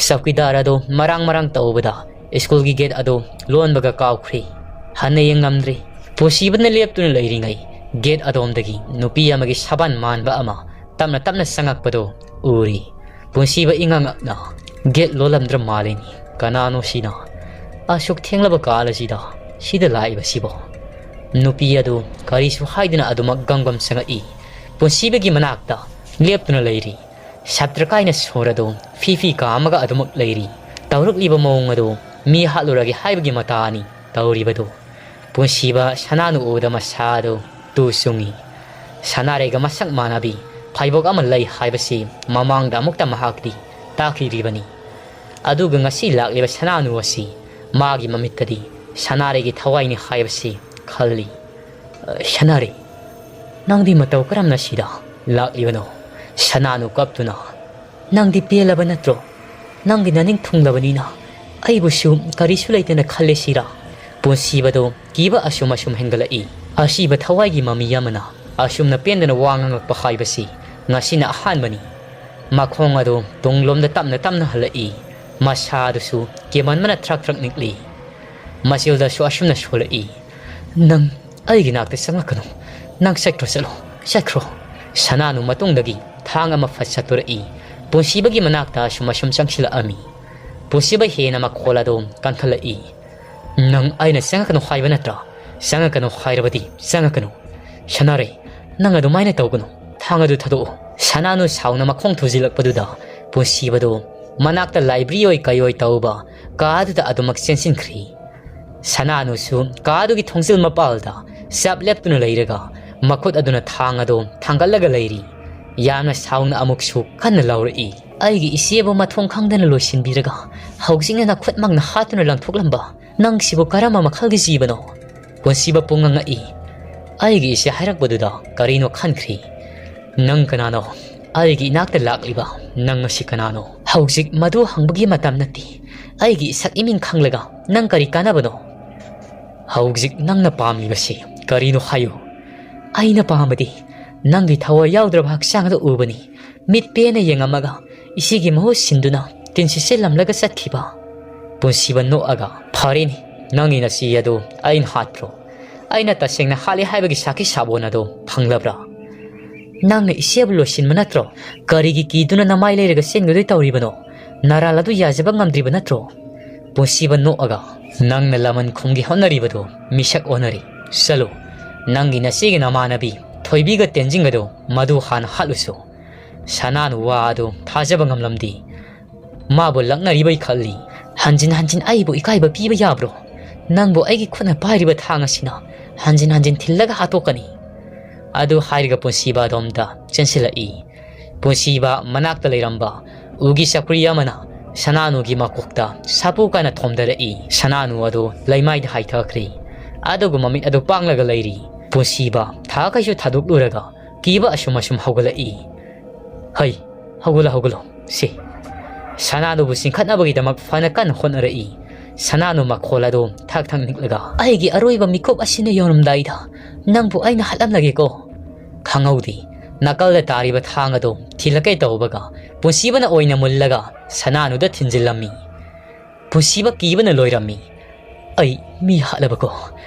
ꯆꯧꯀꯤꯗꯥꯔ ꯑꯗꯨ ꯃꯔꯥꯡ ꯃꯔꯥꯡ ꯇꯧꯕꯗ ꯁ꯭ꯀꯨꯜꯒꯤ ꯒꯦꯠ ꯑꯗꯨ ꯂꯣꯟꯕꯒ ꯀꯥꯎꯈ꯭ꯔꯤ꯫ ꯍꯟꯅ ꯌꯦꯡꯉꯝꯗ꯭ꯔꯤ꯫ ꯄꯨꯟꯁꯤꯕꯅ ꯂꯦꯞꯇꯨꯅ ꯂꯩꯔꯤꯉꯩ ꯒꯦꯠ ꯑꯗꯣꯝꯗꯒꯤ ꯅꯨꯄꯤ ꯑꯃꯒꯤ ꯁꯕꯥꯟ ꯃꯥꯟꯕ ꯑꯃ ꯇꯞꯅ ꯇꯞꯅ ꯆꯪꯉꯛꯄꯗꯨ ꯎꯔꯤ꯫ ꯄꯨꯟꯁꯤꯕ ꯏꯉꯛ ꯉꯛꯅ ꯒꯦꯠ ꯂꯣꯜꯂꯝꯗ꯭ꯔ ꯃꯥꯜꯂꯤꯅꯤ꯫ "ꯀꯅꯥꯅꯣ ꯁꯤꯅ? ꯑꯁꯨꯛ ꯊꯦꯡꯂꯕ ꯀꯥꯜ ꯑꯁꯤꯗ ꯁꯤꯗ ꯂꯥꯛꯏꯕꯁꯤꯕꯣ?" ꯅꯨꯄꯤ ꯑꯗꯨ ꯀꯔꯤꯁꯨ ꯍꯥꯏꯗꯅ ꯑꯗꯨꯃꯛ ꯒꯝꯒꯝ ꯆꯪꯉꯛꯏ꯫ ꯄꯨꯟꯁꯤꯕꯒꯤ ꯃꯅꯥꯛꯇ ꯂꯦꯞꯇꯨꯅ ꯂꯩꯔꯤ꯫ ꯁꯥꯇ꯭ꯔ ꯀꯥꯏꯅ ꯁꯣꯔ ꯑꯗꯨ ꯐꯤ ꯐꯤ ꯀꯥꯝꯃꯒ ꯑꯗꯨꯃꯛ ꯂꯩꯔꯤ꯫ ꯇꯧꯔꯛꯂꯤꯕ ꯃꯑꯣꯡ ꯑꯗꯨ ꯃꯤ ꯍꯥꯠꯂꯨꯔꯒꯦ ꯍꯥꯏꯕꯒꯤ ꯃꯇꯥꯅꯤ ꯇꯧꯔꯤꯕꯗꯨ꯫ ꯄꯨꯟꯁꯤꯕ ꯁꯅꯥꯅꯨ ꯎꯕꯗ ꯃꯁꯥꯗꯨ ꯇꯨ ꯆꯨꯡꯏ꯫ ꯁꯅꯥꯔꯩꯒ ꯃꯁꯛ ꯃꯥꯟꯅꯕꯤ ꯐꯩꯕꯣꯛ ꯑꯃ ꯂꯩ ꯍꯥꯏꯕꯁꯤ ꯃꯃꯥꯡꯗ ꯑꯃꯨꯛꯇ ꯃꯍꯥꯛꯇꯤ ꯇꯥꯈꯤꯗ꯭ꯔꯤꯕꯅꯤ꯫ ꯑꯗꯨꯒ ꯉꯁꯤ ꯂꯥꯛꯂꯤꯕ ꯁꯅꯥꯅꯨ ꯑꯁꯤ ꯃꯥꯒꯤ ꯃꯃꯤꯠꯇꯗꯤ ꯁꯅꯥꯔꯩꯒꯤ ꯊꯋꯥꯏꯅꯤ ꯍꯥꯏꯕꯁꯤ ꯈꯜꯂꯤ꯫ "ꯑ, ꯁꯅꯥꯔꯩ, ꯅꯪꯗꯤ ꯃꯇꯧ ꯀꯔꯝꯅ ꯁꯤꯗ ꯂꯥꯛꯂꯤꯕꯅꯣ?" ꯁꯅꯥꯅꯨ ꯀꯞꯇꯨꯅ, "ꯅꯪꯗꯤ ꯄꯦꯜꯂꯕ ꯅꯠꯇ꯭ꯔꯣ? ꯅꯪꯒꯤ ꯅꯅꯤꯡ ꯊꯨꯡꯂꯕꯅꯤꯅ ꯑꯩꯕꯨꯁꯨ ꯀꯔꯤꯁꯨ ꯂꯩꯇꯅ ꯈꯜꯂꯦ ꯁꯤꯔꯥ?" ꯄꯨꯟꯁꯤꯕꯗꯣ ꯀꯤꯕ ꯑꯁꯨꯝ ꯑꯁꯨꯝ ꯍꯦꯟꯒꯠꯂꯛꯏ꯫ ꯑꯁꯤꯕ ꯊꯋꯥꯏꯒꯤ ꯃꯃꯤ ꯑꯃꯅ ꯑꯁꯨꯝꯅ ꯄꯦꯟꯗꯅ ꯋꯥ ꯉꯥꯡꯂꯛꯄ ꯍꯥꯏꯕꯁꯤ ꯉꯁꯤꯅ ꯑꯍꯥꯟꯕꯅꯤ꯫ ꯃꯈꯣꯡ ꯑꯗꯨ ꯇꯨꯡꯂꯣꯝꯗ ꯇꯞꯅ ꯇꯞꯅ ꯍꯜꯂꯛꯏ꯫ ꯃꯁꯥꯗꯨꯁꯨ ꯀꯦꯃꯟꯕꯅ ꯊ꯭ꯔꯛ ꯊ꯭ꯔꯛ ꯅꯤꯛꯂꯤ꯫ ꯃꯆꯤꯜꯗꯁꯨ ꯑꯁꯨꯝꯅ ꯁꯣꯜꯂꯛꯏ, "ꯅꯪ ꯑꯩꯒꯤ ꯅꯥꯛꯇ ꯆꯪꯂꯛꯀꯅꯨ꯫ ꯅꯪ ꯆꯠꯈ꯭ꯔꯣ, ꯆꯠꯂꯣ, ꯆꯠꯈ꯭ꯔꯣ꯫" ꯁꯅꯥꯅꯨ ꯃꯇꯨꯡꯗꯒꯤ ꯊꯥꯡ ꯑꯃ ꯐꯠ ꯁꯠꯇꯣꯔꯛꯏ꯫ ꯄꯨꯟꯁꯤꯕꯒꯤ ꯃꯅꯥꯛꯇ ꯑꯁꯨꯝ ꯑꯁꯨꯝ ꯆꯪꯁꯤꯜꯂꯛꯑꯝꯃꯤ꯫ ꯄꯨꯟꯁꯤꯕ ꯍꯦꯟꯅ ꯃꯈꯣꯜ ꯑꯗꯨ ꯀꯟꯈꯠꯂꯛꯏ꯫ "ꯅꯪ ꯑꯩꯅ ꯆꯪꯉꯛꯀꯅꯨ ꯍꯥꯏꯕ ꯅꯠꯇ꯭ꯔꯥ? ꯆꯪꯉꯛꯀꯅꯨ ꯍꯥꯏꯔꯕꯗꯤ ꯆꯪꯉꯛꯀꯅꯨ꯫ ꯁꯅꯥꯔꯩ, ꯅꯪ ꯑꯗꯨꯃꯥꯏꯅ ꯇꯧꯒꯅꯨ꯫ ꯊꯥꯡ ꯑꯗꯨ ꯊꯥꯗꯣꯛꯑꯣ꯫" ꯁꯅꯥꯅꯨ ꯁꯥꯎꯅ ꯃꯈꯣꯡ ꯊꯨꯖꯤꯜꯂꯛꯄꯗꯨꯗ ꯄꯨꯟꯁꯤꯕꯗꯨ ꯃꯅꯥꯛꯇ ꯂꯥꯏꯕ꯭ꯔꯤ ꯑꯣꯏ ꯀꯩ ꯑꯣꯏ ꯇꯧꯕ ꯀꯥ ꯑꯗꯨꯗ ꯑꯗꯨꯃꯛ ꯆꯦꯟꯁꯤꯟꯈ꯭ꯔꯤ꯫ ꯁꯅꯥꯅꯨꯁꯨ ꯀꯥ ꯑꯗꯨꯒꯤ ꯊꯣꯡꯖꯤꯜ ꯃꯄꯥꯜꯗ ꯆꯞ ꯂꯦꯞꯇꯨꯅ ꯂꯩꯔꯒ ꯃꯈꯨꯠ ꯑꯗꯨꯅ ꯊꯥꯡ ꯑꯗꯨ ꯊꯥꯡꯒꯠꯂꯒ ꯂꯩꯔꯤ꯫ ꯌꯥꯝꯅ ꯁꯥꯎꯅ ꯑꯃꯨꯛꯁꯨ ꯀꯟꯅ ꯂꯥꯎꯔꯛꯏ, "ꯑꯩꯒꯤ ꯏꯆꯦꯕꯨ ꯃꯊꯣꯡ ꯈꯪꯗꯅ ꯂꯣꯏꯁꯤꯟꯕꯤꯔꯒ ꯍꯧꯖꯤꯛꯅ ꯅꯈꯨꯠꯃꯛꯅ ꯍꯥꯠꯇꯨꯅ ꯂꯪꯊꯣꯛꯂꯝꯕ ꯅꯪꯁꯤꯕꯨ ꯀꯔꯝꯕ ꯃꯈꯜꯒꯤ ꯖꯤꯕꯅꯣ?" ꯄꯨꯟꯁꯤꯕ ꯄꯨꯡꯉꯛ ꯉꯛꯏ꯫ ꯑꯩꯒꯤ ꯏꯆꯦ ꯍꯥꯏꯔꯛꯄꯗꯨꯗ ꯀꯔꯤꯅꯣ ꯈꯟꯈ꯭ꯔꯤ꯫ "ꯅꯪ ꯀꯅꯥꯅꯣ? ꯑꯩꯒꯤ ꯏꯅꯥꯛꯇ ꯂꯥꯛꯂꯤꯕ ꯅꯪ ꯑꯁꯤ ꯀꯅꯥꯅꯣ?" "ꯍꯧꯖꯤꯛ ꯃꯗꯨ ꯍꯪꯕꯒꯤ ꯃꯇꯝ ꯅꯠꯇꯦ꯫ ꯑꯩꯒꯤ ꯏꯁꯛ ꯏꯃꯤꯡ ꯈꯪꯂꯒ ꯅꯪ ꯀꯔꯤ ꯀꯥꯟꯅꯕꯅꯣ? ꯍꯧꯖꯤꯛ ꯅꯪꯅ ꯄꯥꯝꯂꯤꯕꯁꯤ ꯀꯔꯤꯅꯣ ꯍꯥꯏꯌꯨ꯫" "ꯑꯩꯅ ꯄꯥꯝꯕꯗꯤ ꯅꯪꯒꯤ ꯊꯋꯥꯏ ꯌꯥꯎꯗ꯭ꯔꯕ ꯍꯛꯆꯥꯡ ꯑꯗꯨ ꯎꯕꯅꯤ꯫ ꯃꯤꯠ ꯄꯦꯟꯅ ꯌꯦꯡꯉꯝꯃꯒ ꯏꯆꯦꯒꯤ ꯃꯍꯨꯠ ꯁꯤꯟꯗꯨꯅ ꯇꯤꯟꯁꯤꯠꯁꯦ ꯂꯝꯂꯒ ꯆꯠꯈꯤꯕ꯫" ꯄꯨꯟꯁꯤꯕ ꯅꯣꯛꯑꯒ, "ꯐꯔꯦꯅꯦ, ꯅꯪꯒꯤ ꯅꯆꯦ ꯑꯗꯨ ꯑꯩꯅ ꯍꯥꯠꯄ꯭ꯔꯣ? ꯑꯩꯅ ꯇꯁꯦꯡꯅ ꯍꯥꯠꯂꯦ ꯍꯥꯏꯕꯒꯤ ꯁꯥꯈꯤ ꯁꯥꯕꯣꯟ ꯑꯗꯨ ꯐꯪꯂꯕ꯭ꯔꯥ? ꯅꯪꯅ ꯏꯆꯦꯕꯨ ꯂꯣꯏꯁꯤꯟꯕ ꯅꯠꯇ꯭ꯔꯣ? ꯀꯔꯤꯒꯤ ꯀꯤꯗꯨꯅ ꯅꯃꯥꯏ ꯂꯩꯔꯒ ꯆꯦꯟꯒꯗꯣꯏ ꯇꯧꯔꯤꯕꯅꯣ? ꯅꯔꯥꯜ ꯑꯗꯨ ꯌꯥꯖꯕ ꯉꯝꯗ꯭ꯔꯤꯕ ꯅꯠꯇ꯭ꯔꯣ?" ꯄꯨꯟꯁꯤꯕ ꯅꯣꯛꯑꯒ, "ꯅꯪꯅ ꯂꯃꯟ ꯈꯨꯝꯒꯦ ꯍꯣꯠꯅꯔꯤꯕꯗꯨ ꯃꯤꯁꯛ ꯑꯣꯟꯅꯔꯤ꯫ ꯆꯠꯂꯨ, ꯅꯪꯒꯤ ꯅꯆꯦꯒꯤ ꯅꯃꯥꯟꯅꯕꯤ ꯊꯣꯏꯕꯤꯒ ꯇꯦꯟꯖꯤꯡꯒꯗꯨ ꯃꯗꯨ ꯍꯥꯟꯅ ꯍꯥꯠꯂꯨꯁꯨ꯫" ꯁꯅꯥꯅ ꯋꯥ ꯑꯗꯨ ꯊꯥꯖꯕ ꯉꯝꯂꯝꯗꯦ꯫ ꯃꯥꯕꯨ ꯂꯛꯅꯔꯤꯕꯩ ꯈꯜꯂꯤ꯫ "ꯍꯟꯖꯤꯟ ꯍꯟꯖꯤꯟ ꯑꯩꯕꯨ ꯏꯀꯥꯏꯕ ꯄꯤꯕ ꯌꯥꯕ꯭ꯔꯣ? "ꯅꯪꯕꯨ ꯑꯩꯒꯤ ꯈꯨꯠꯅ ꯄꯥꯏꯔꯤꯕ ꯊꯥꯡ ꯑꯁꯤꯅ ꯍꯟꯖꯤꯟ ꯍꯟꯖꯤꯟ ꯊꯤꯜꯂꯒ ꯍꯥꯠꯇꯣꯛꯀꯅꯤ"꯫ ꯑꯗꯨ ꯍꯥꯏꯔꯒ ꯄꯨꯟꯁꯤꯕ ꯑꯗꯣꯝꯗ ꯆꯦꯟꯁꯤꯜꯂꯛꯏ꯫ ꯄꯨꯟꯁꯤꯕ ꯃꯅꯥꯛꯇ ꯂꯩꯔꯝꯕ ꯎꯒꯤ ꯆꯧꯀ꯭ꯔꯤ ꯑꯃꯅ ꯁꯅꯥꯅꯨꯒꯤ ꯃꯀꯣꯛꯇ ꯁꯥꯄꯨ ꯀꯟꯅ ꯊꯣꯝꯗꯔꯛꯏ꯫ ꯁꯅꯥꯅꯨ ꯑꯗꯨ ꯂꯩꯃꯥꯏꯗ ꯍꯥꯏꯊꯈ꯭ꯔꯦ꯫ ꯑꯗꯨꯒ ꯃꯃꯤꯠ ꯑꯗꯨ ꯄꯥꯡꯂꯒ ꯂꯩꯔꯤ꯫ ꯄꯨꯟꯁꯤꯕ ꯊꯥꯈꯩꯁꯨ ꯊꯥꯗꯣꯛꯂꯨꯔꯒ ꯀꯤꯕ ꯑꯁꯨꯝ ꯑꯁꯨꯝ ꯍꯧꯒꯠꯂꯛꯏ꯫ "ꯍꯩ, ꯍꯧꯒꯠꯂꯣ, ꯍꯧꯒꯠꯂꯣ, ꯁꯤ"꯫ ꯁꯅꯥꯅꯨꯕꯨ ꯆꯤꯡꯈꯠꯅꯕꯒꯤꯗꯃꯛ ꯐꯅ ꯀꯟꯅ ꯍꯣꯠꯅꯔꯛꯏ꯫ ꯁꯅꯥꯅꯨ ꯃꯈꯣꯜ ꯑꯗꯨ ꯊꯛ ꯊꯛ ꯅꯤꯛꯂꯒ, "ꯑꯩꯒꯤ ꯑꯔꯣꯏꯕ ꯃꯤꯀꯨꯞ ꯑꯁꯤꯅ ꯌꯧꯔꯝꯗꯥꯏꯗ ꯅꯪꯕꯨ ꯑꯩꯅ ꯍꯥꯠꯂꯝꯂꯒꯦꯀꯣ"꯫ ꯈꯪꯍꯧꯗꯦ, ꯅꯥꯀꯜꯗ ꯇꯥꯔꯤꯕ ꯊꯥꯡ ꯑꯗꯨ ꯊꯤꯜꯂꯛꯀꯦ ꯇꯧꯕꯒ ꯄꯨꯟꯁꯤꯕꯅ ꯑꯣꯏꯅ ꯃꯨꯜꯂꯒ ꯁꯅꯥꯅꯨꯗ ꯊꯤꯟꯖꯤꯜꯂꯝꯃꯤ꯫ ꯄꯨꯟꯁꯤꯕ ꯀꯤꯕꯅ ꯂꯣꯏꯔꯝꯃꯤ꯫ "ꯑꯩ ꯃꯤ ꯍꯥꯠꯂꯕꯀꯣ,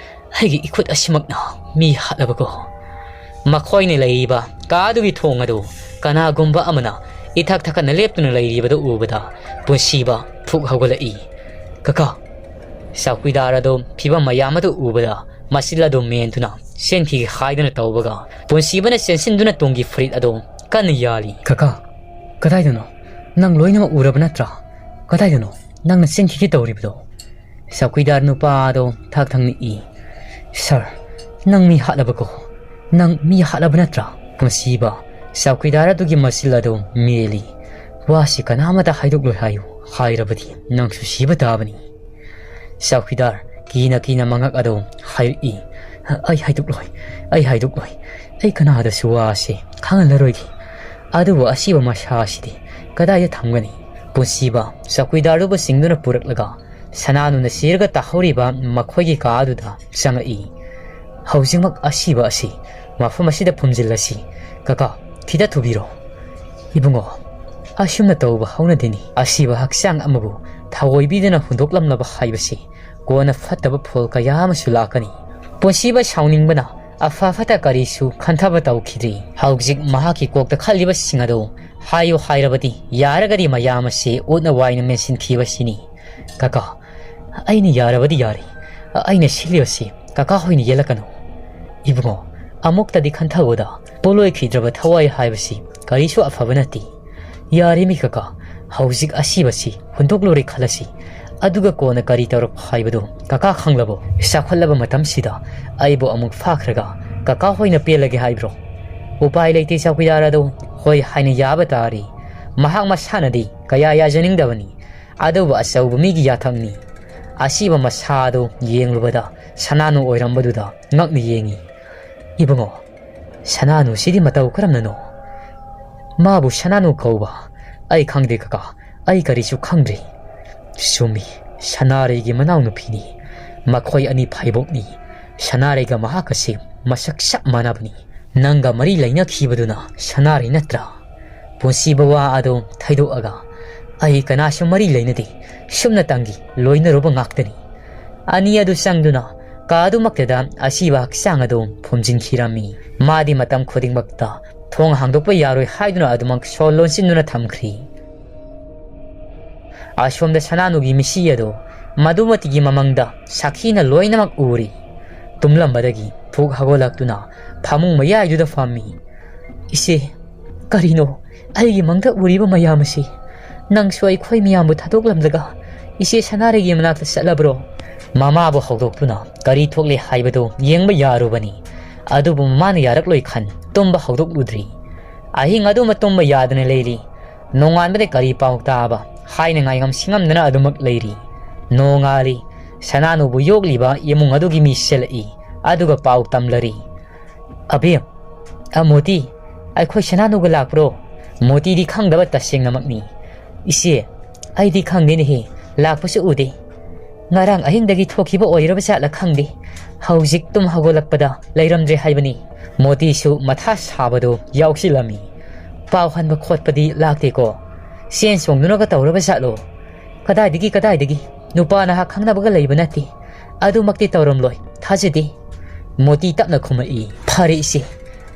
ꯑꯩꯒꯤ ꯏꯈꯨꯠ ꯑꯁꯤꯃꯛꯅ ꯃꯤ ꯍꯥꯠꯂꯕꯀꯣ"꯫ ꯃꯈꯣꯏꯅ ꯂꯩꯔꯤꯕ ꯀꯥ ꯑꯗꯨꯒꯤ ꯊꯣꯡ ꯑꯗꯨ ꯀꯅꯥꯒꯨꯝꯕ ꯑꯃꯅ ꯏꯊꯛ ꯊꯛꯀꯠꯅ ꯂꯦꯞꯇꯨꯅ ꯂꯩꯔꯤꯕꯗꯨ ꯎꯕꯗ ꯄꯨꯟꯁꯤꯕ ꯐꯨꯛ ꯍꯧꯒꯠꯂꯛꯏ꯫ "ꯀꯀꯥ!" ꯆꯧꯀꯤꯗꯥꯔ ꯑꯗꯨ ꯐꯤꯕꯝ ꯃꯌꯥꯝ ꯑꯗꯨ ꯎꯕꯗ ꯃꯆꯤꯜ ꯑꯗꯨ ꯃꯦꯟꯗꯨꯅ ꯆꯦꯟꯈꯤꯒꯦ ꯍꯥꯏꯗꯨꯅ ꯇꯧꯕꯒ ꯄꯨꯟꯁꯤꯕꯅ ꯆꯦꯟꯁꯤꯟꯗꯨꯅ ꯇꯨꯡꯒꯤ ꯐꯨꯔꯤꯠ ꯑꯗꯨ ꯀꯟꯅ ꯌꯥꯜꯂꯤ꯫ "ꯀꯀꯥ, ꯀꯗꯥꯏꯗꯅꯣ? ꯅꯪ ꯂꯣꯏꯅꯃꯛ ꯎꯔꯕ ꯅꯠꯇ꯭ꯔꯥ? ꯀꯗꯥꯏꯗꯅꯣ ꯅꯪꯅ ꯆꯦꯟꯈꯤꯒꯦ ꯇꯧꯔꯤꯕꯗꯣ?" ꯆꯧꯀꯤꯗꯥꯔ ꯅꯨꯄꯥ ꯑꯗꯣ ꯊꯛ ꯊꯛ ꯅꯤꯛꯏ꯫ "ꯁꯥꯔ, ꯅꯪ ꯃꯤ ꯍꯥꯠꯂꯕꯀꯣ? ꯅꯪ ꯃꯤ ꯍꯥꯠꯂꯕ ꯅꯠꯇ꯭ꯔꯥ?" ꯄꯨꯟꯁꯤꯕ ꯆꯧꯀꯤꯗꯥꯔ ꯑꯗꯨꯒꯤ ꯃꯆꯤꯜ ꯑꯗꯨ ꯃꯦꯜꯂꯤ꯫ "ꯋꯥꯁꯤ ꯀꯅꯥꯃꯇ ꯍꯥꯏꯗꯣꯛꯂꯣꯏ ꯍꯥꯏꯌꯨ, ꯍꯥꯏꯔꯕꯗꯤ ꯅꯪꯁꯨ ꯁꯤꯕ ꯇꯥꯕꯅꯤ"꯫ ꯆꯧꯀꯤꯗꯥꯔ ꯀꯤꯅ ꯀꯤꯅ ꯃꯉꯛ ꯑꯗꯨ ꯍꯥꯏꯔꯛꯏ꯫ "ꯑꯩ ꯍꯥꯏꯗꯣꯛꯂꯣꯏ, ꯑꯩ ꯍꯥꯏꯗꯣꯛꯂꯣꯏ, ꯑꯩ ꯀꯅꯥꯗꯁꯨ ꯋꯥꯁꯤ ꯈꯪꯍꯜꯂꯔꯣꯏꯒꯦ꯫ ꯑꯗꯨꯕꯨ ꯑꯁꯤꯕ ꯃꯁꯥ ꯑꯁꯤꯗꯤ ꯀꯗꯥꯏꯗ ꯊꯝꯒꯅꯤ?" ꯄꯨꯟꯁꯤꯕ ꯆꯧꯀꯤꯗꯥꯔꯗꯨꯕꯨ ꯆꯤꯡꯗꯨꯅ ꯄꯨꯔꯛꯂꯒ ꯁꯅꯥꯅꯨꯅ ꯁꯤꯔꯒ ꯇꯥꯍꯧꯔꯤꯕ ꯃꯈꯣꯏꯒꯤ ꯀꯥ ꯑꯗꯨꯗ ꯆꯪꯉꯛꯏ꯫ "ꯍꯧꯖꯤꯛꯃꯛ ꯑꯁꯤꯕ ꯑꯁꯤ ꯃꯐꯝ ꯑꯁꯤꯗ ꯐꯨꯝꯖꯤꯜꯂꯁꯤ꯫ ꯀꯀꯥ, ꯈꯤꯇ ꯊꯨꯕꯤꯔꯣ"꯫ "ꯏꯕꯨꯡꯉꯣ, ꯑꯁꯨꯝꯅ ꯇꯧꯕ ꯍꯧꯅꯗꯦꯅꯤ꯫ ꯑꯁꯤꯕ ꯍꯛꯆꯥꯡ ꯑꯃꯕꯨ ꯊꯑꯣꯏꯕꯤꯗꯨꯅ ꯍꯨꯟꯗꯣꯛꯂꯝꯂꯕ ꯍꯥꯏꯕꯁꯤ ꯀꯣꯟꯅ ꯐꯠꯇꯕ ꯐꯣꯜ ꯀꯌꯥ ꯑꯃꯁꯨ ꯂꯥꯛꯀꯅꯤ"꯫ ꯄꯨꯟꯁꯤꯕ ꯁꯥꯎꯅꯤꯡꯕꯅ ꯑꯐ ꯐꯠꯇ ꯀꯔꯤꯁꯨ ꯈꯟꯊꯕ ꯇꯧꯈꯤꯗ꯭ꯔꯤ꯫ ꯍꯧꯖꯤꯛ ꯃꯍꯥꯛꯀꯤ ꯀꯣꯛꯇ ꯈꯜꯂꯤꯕꯁꯤꯡ ꯑꯗꯨ ꯍꯥꯏꯌꯨ ꯍꯥꯏꯔꯕꯗꯤ ꯌꯥꯔꯒꯗꯤ ꯃꯌꯥꯝ ꯑꯁꯤ ꯎꯠꯅ ꯋꯥꯏꯅ ꯃꯦꯟꯁꯤꯟꯈꯤꯕꯁꯤꯅꯤ꯫ "ꯀꯀꯥ, ꯑꯩꯅ ꯌꯥꯔꯕꯗꯤ ꯌꯥꯔꯦ꯫ ꯑꯩꯅ ꯁꯤꯜꯂꯤꯕꯁꯤ ꯀꯀꯥ ꯍꯣꯏꯅ ꯌꯦꯜꯂꯛꯀꯅꯨ"꯫ "ꯏꯕꯨꯡꯉꯣ, ꯑꯃꯨꯛꯇꯗꯤ ꯈꯟꯊꯧꯗ, ꯄꯣꯠꯂꯣꯏꯈꯤꯗ꯭ꯔꯕ ꯊꯋꯥꯏ ꯍꯥꯏꯕꯁꯤ ꯀꯔꯤꯁꯨ ꯑꯐꯕ ꯅꯠꯇꯦ꯫ ꯌꯥꯔꯦꯃꯤ ꯀꯀꯥ, ꯍꯧꯖꯤꯛ ꯑꯁꯤꯕꯁꯤ ꯍꯨꯟꯗꯣꯛꯂꯨꯔꯦ ꯈꯜꯂꯁꯤ, ꯑꯗꯨꯒ ꯀꯣꯟꯅ ꯀꯔꯤ ꯇꯧꯔꯛꯄ ꯍꯥꯏꯕꯗꯨ ꯀꯀꯥ ꯈꯪꯂꯕꯣ? ꯆꯥꯎꯈꯠꯂꯕ ꯃꯇꯝꯁꯤꯗ ꯑꯩꯕꯨ ꯑꯃꯨꯛ ꯐꯥꯈ꯭ꯔꯒ ꯀꯀꯥ ꯍꯣꯏꯅ ꯄꯦꯜꯂꯒꯦ ꯍꯥꯏꯕ꯭ꯔꯣ? ꯎꯄꯥꯏ ꯂꯩꯇꯦ ꯆꯧꯀꯤꯗꯥꯔ ꯑꯗꯣ, ꯍꯣꯏ ꯍꯥꯏꯅ ꯌꯥꯕ ꯇꯥꯔꯦ꯫ ꯃꯍꯥꯛ ꯃꯁꯥꯅꯗꯤ ꯀꯌꯥ ꯌꯥꯖꯅꯤꯡꯗꯕꯅꯤ, ꯑꯗꯨꯕꯨ ꯑꯆꯧꯕ ꯃꯤꯒꯤ ꯌꯥꯊꯪꯅꯤ꯫ ꯑꯁꯤꯕ ꯃꯁꯥ ꯑꯗꯨ ꯌꯦꯡꯂꯨꯕꯗ ꯁꯅꯥꯅꯨ ꯑꯣꯏꯔꯝꯕꯗꯨꯗ ꯉꯛꯅ ꯌꯦꯡꯏ꯫ ꯏꯕꯨꯡꯉꯣ, ꯁꯅꯥꯅꯨꯁꯤꯗꯤ ꯃꯇꯧ ꯀꯔꯝꯅꯅꯣ? ꯃꯥꯕꯨ ꯁꯅꯥꯅꯨ ꯀꯧꯕ? ꯑꯩ ꯈꯪꯗꯦ ꯀꯀꯥ, ꯑꯩ ꯀꯔꯤꯁꯨ ꯈꯪꯗ꯭ꯔꯤ꯫ ꯆꯨꯝꯃꯤ, ꯁꯅꯥꯔꯩꯒꯤ ꯃꯅꯥꯎꯅꯨꯄꯤꯅꯤ꯫ ꯃꯈꯣꯏ ꯑꯅꯤ ꯐꯥꯏꯕꯣꯛꯅꯤ꯫ ꯁꯅꯥꯔꯩꯒ ꯃꯍꯥꯛꯀꯁꯤ ꯃꯁꯛ ꯆꯞ ꯃꯥꯟꯅꯕꯅꯤ꯫ ꯅꯪꯒ ꯃꯔꯤ ꯂꯩꯅꯈꯤꯕꯗꯨꯅ ꯁꯅꯥꯔꯩ ꯅꯠꯇ꯭ꯔꯥ? ꯄꯨꯟꯁꯤꯕ ꯋꯥ ꯑꯗꯨ ꯊꯩꯗꯣꯛꯑꯒ, ꯑꯩ ꯀꯅꯥꯁꯨ ꯃꯔꯤ ꯂꯩꯅꯗꯦ, ꯁꯨꯞꯅꯇꯪꯒꯤ ꯂꯣꯏꯅꯔꯨꯕ ꯉꯥꯛꯇꯅꯤ꯫ ꯑꯅꯤ ꯑꯗꯨ ꯆꯪꯗꯨꯅ ꯀꯥ ꯑꯗꯨꯃꯛꯇꯗ ꯑꯁꯤꯕ ꯍꯛꯆꯥꯡ ꯑꯗꯨ ꯐꯨꯝꯖꯤꯟꯈꯤꯔꯝꯃꯤ꯫ ꯃꯥꯗꯤ ꯃꯇꯝ ꯈꯨꯗꯤꯡꯃꯛꯇ ꯊꯣꯡ ꯍꯥꯡꯗꯣꯛꯄ ꯌꯥꯔꯣꯏ ꯍꯥꯏꯗꯨꯅ ꯑꯗꯨꯃꯛ ꯁꯣ ꯂꯣꯟꯁꯤꯟꯗꯨꯅ ꯊꯝꯈ꯭ꯔꯤ꯫ ꯑꯁꯣꯝꯗ ꯁꯅꯥꯅꯨꯒꯤ ꯃꯤꯁꯤ ꯑꯗꯨ ꯃꯗꯨꯃꯇꯤꯒꯤ ꯃꯃꯪꯗ ꯁꯥꯈꯤꯅ ꯂꯣꯏꯅꯃꯛ ꯎꯔꯤ꯫ ꯇꯨꯝꯂꯝꯕꯗꯒꯤ ꯐꯨꯛ ꯍꯧꯒꯠꯂꯛꯇꯨꯅ ꯐꯃꯨꯡ ꯃꯌꯥꯏꯗꯨꯗ ꯐꯝꯃꯤ꯫ "ꯏꯆꯦ, ꯀꯔꯤꯅꯣ ꯑꯩꯒꯤ ꯃꯪꯗ ꯎꯔꯤꯕ ꯃꯌꯥꯝ ꯑꯁꯤ? ꯅꯪꯁꯨ ꯑꯩꯈꯣꯏ ꯃꯤꯌꯥꯝꯕꯨ ꯊꯥꯗꯣꯛꯂꯝꯂꯒ ꯏꯆꯦ ꯁꯅꯥꯔꯩꯒꯤ ꯃꯅꯥꯛꯇ ꯆꯠꯂꯕ꯭ꯔꯣ?" ꯃꯃꯥꯕꯨ ꯍꯧꯗꯣꯛꯇꯨꯅ ꯀꯔꯤ ꯊꯣꯛꯂꯦ ꯍꯥꯏꯕꯗꯨ ꯌꯦꯡꯕ ꯌꯥꯔꯨꯕꯅꯤ꯫ ꯑꯗꯨꯕꯨ ꯃꯃꯥꯅ ꯌꯥꯔꯛꯂꯣꯏ ꯈꯟ ꯇꯨꯝꯕ ꯍꯧꯗꯣꯛꯂꯨꯗ꯭ꯔꯤ꯫ ꯑꯍꯤꯡ ꯑꯗꯨꯃ ꯇꯨꯝꯕ ꯌꯥꯗꯅ ꯂꯩꯔꯤ꯫ ꯅꯣꯡꯉꯥꯟꯕꯗ ꯀꯔꯤ ꯄꯥꯎ ꯇꯥꯕ ꯍꯥꯏꯅ ꯉꯥꯏꯉꯝ ꯁꯤꯡꯉꯝꯗꯅ ꯑꯗꯨꯃꯛ ꯂꯩꯔꯤ꯫ ꯅꯣꯡꯉꯥꯜꯂꯤ꯫ ꯁꯅꯥꯅꯨꯕꯨ ꯌꯣꯛꯂꯤꯕ ꯏꯃꯨꯡ ꯑꯗꯨꯒꯤ ꯃꯤ ꯆꯦꯜꯂꯛꯏ꯫ ꯑꯗꯨꯒ ꯄꯥꯎ ꯇꯝꯂꯔꯤ꯫ "ꯑꯕꯦꯝ, ꯑꯃꯣꯗꯤ ꯑꯩꯈꯣꯏ ꯁꯅꯥꯅꯨꯒ ꯂꯥꯛꯄ꯭ꯔꯣ?" ꯃꯣꯇꯤꯗꯤ ꯈꯪꯗꯕ ꯇꯁꯦꯡꯅꯃꯛꯅꯤ꯫ "ꯏꯆꯦ, ꯑꯩꯗꯤ ꯈꯪꯗꯦꯅꯦꯍꯦ, ꯂꯥꯛꯄꯁꯨ ꯎꯗꯦ꯫ ꯉꯔꯥꯡ ꯑꯍꯤꯡꯗꯒꯤ ꯊꯣꯛꯈꯤꯕ ꯑꯣꯏꯔꯕ ꯖꯥꯠꯂ ꯈꯪꯗꯦ꯫ ꯍꯧꯖꯤꯛ ꯇꯨꯝ ꯍꯧꯒꯠꯂꯛꯄꯗ ꯂꯩꯔꯝꯗ꯭ꯔꯦ ꯍꯥꯏꯕꯅꯤ꯫" ꯃꯣꯇꯤꯁꯨ ꯃꯊꯥ ꯁꯥꯕꯗꯣ ꯌꯥꯎꯁꯤꯜꯂꯝꯃꯤ꯫ "ꯄꯥꯎ ꯍꯟꯕ ꯈꯣꯠꯄꯗꯤ ꯂꯥꯛꯇꯦꯀꯣ? ꯆꯦꯟ ꯆꯣꯡꯗꯨꯅꯒ ꯇꯧꯔꯕ ꯖꯥꯠꯂꯣ? ꯀꯗꯥꯏꯗꯒꯤ, ꯀꯗꯥꯏꯗꯒꯤ? ꯅꯨꯄꯥ ꯅꯍꯥ ꯈꯪꯅꯕꯒ ꯂꯩꯕ ꯅꯠꯇꯦ꯫ ꯑꯗꯨꯃꯛꯇꯤ ꯇꯧꯔꯝꯂꯣꯏ, ꯊꯥꯖꯗꯦ꯫" ꯃꯣꯇꯤ ꯇꯞꯅ ꯈꯨꯝꯃꯛꯏ꯫ "ꯐꯔꯦ ꯏꯆꯦ,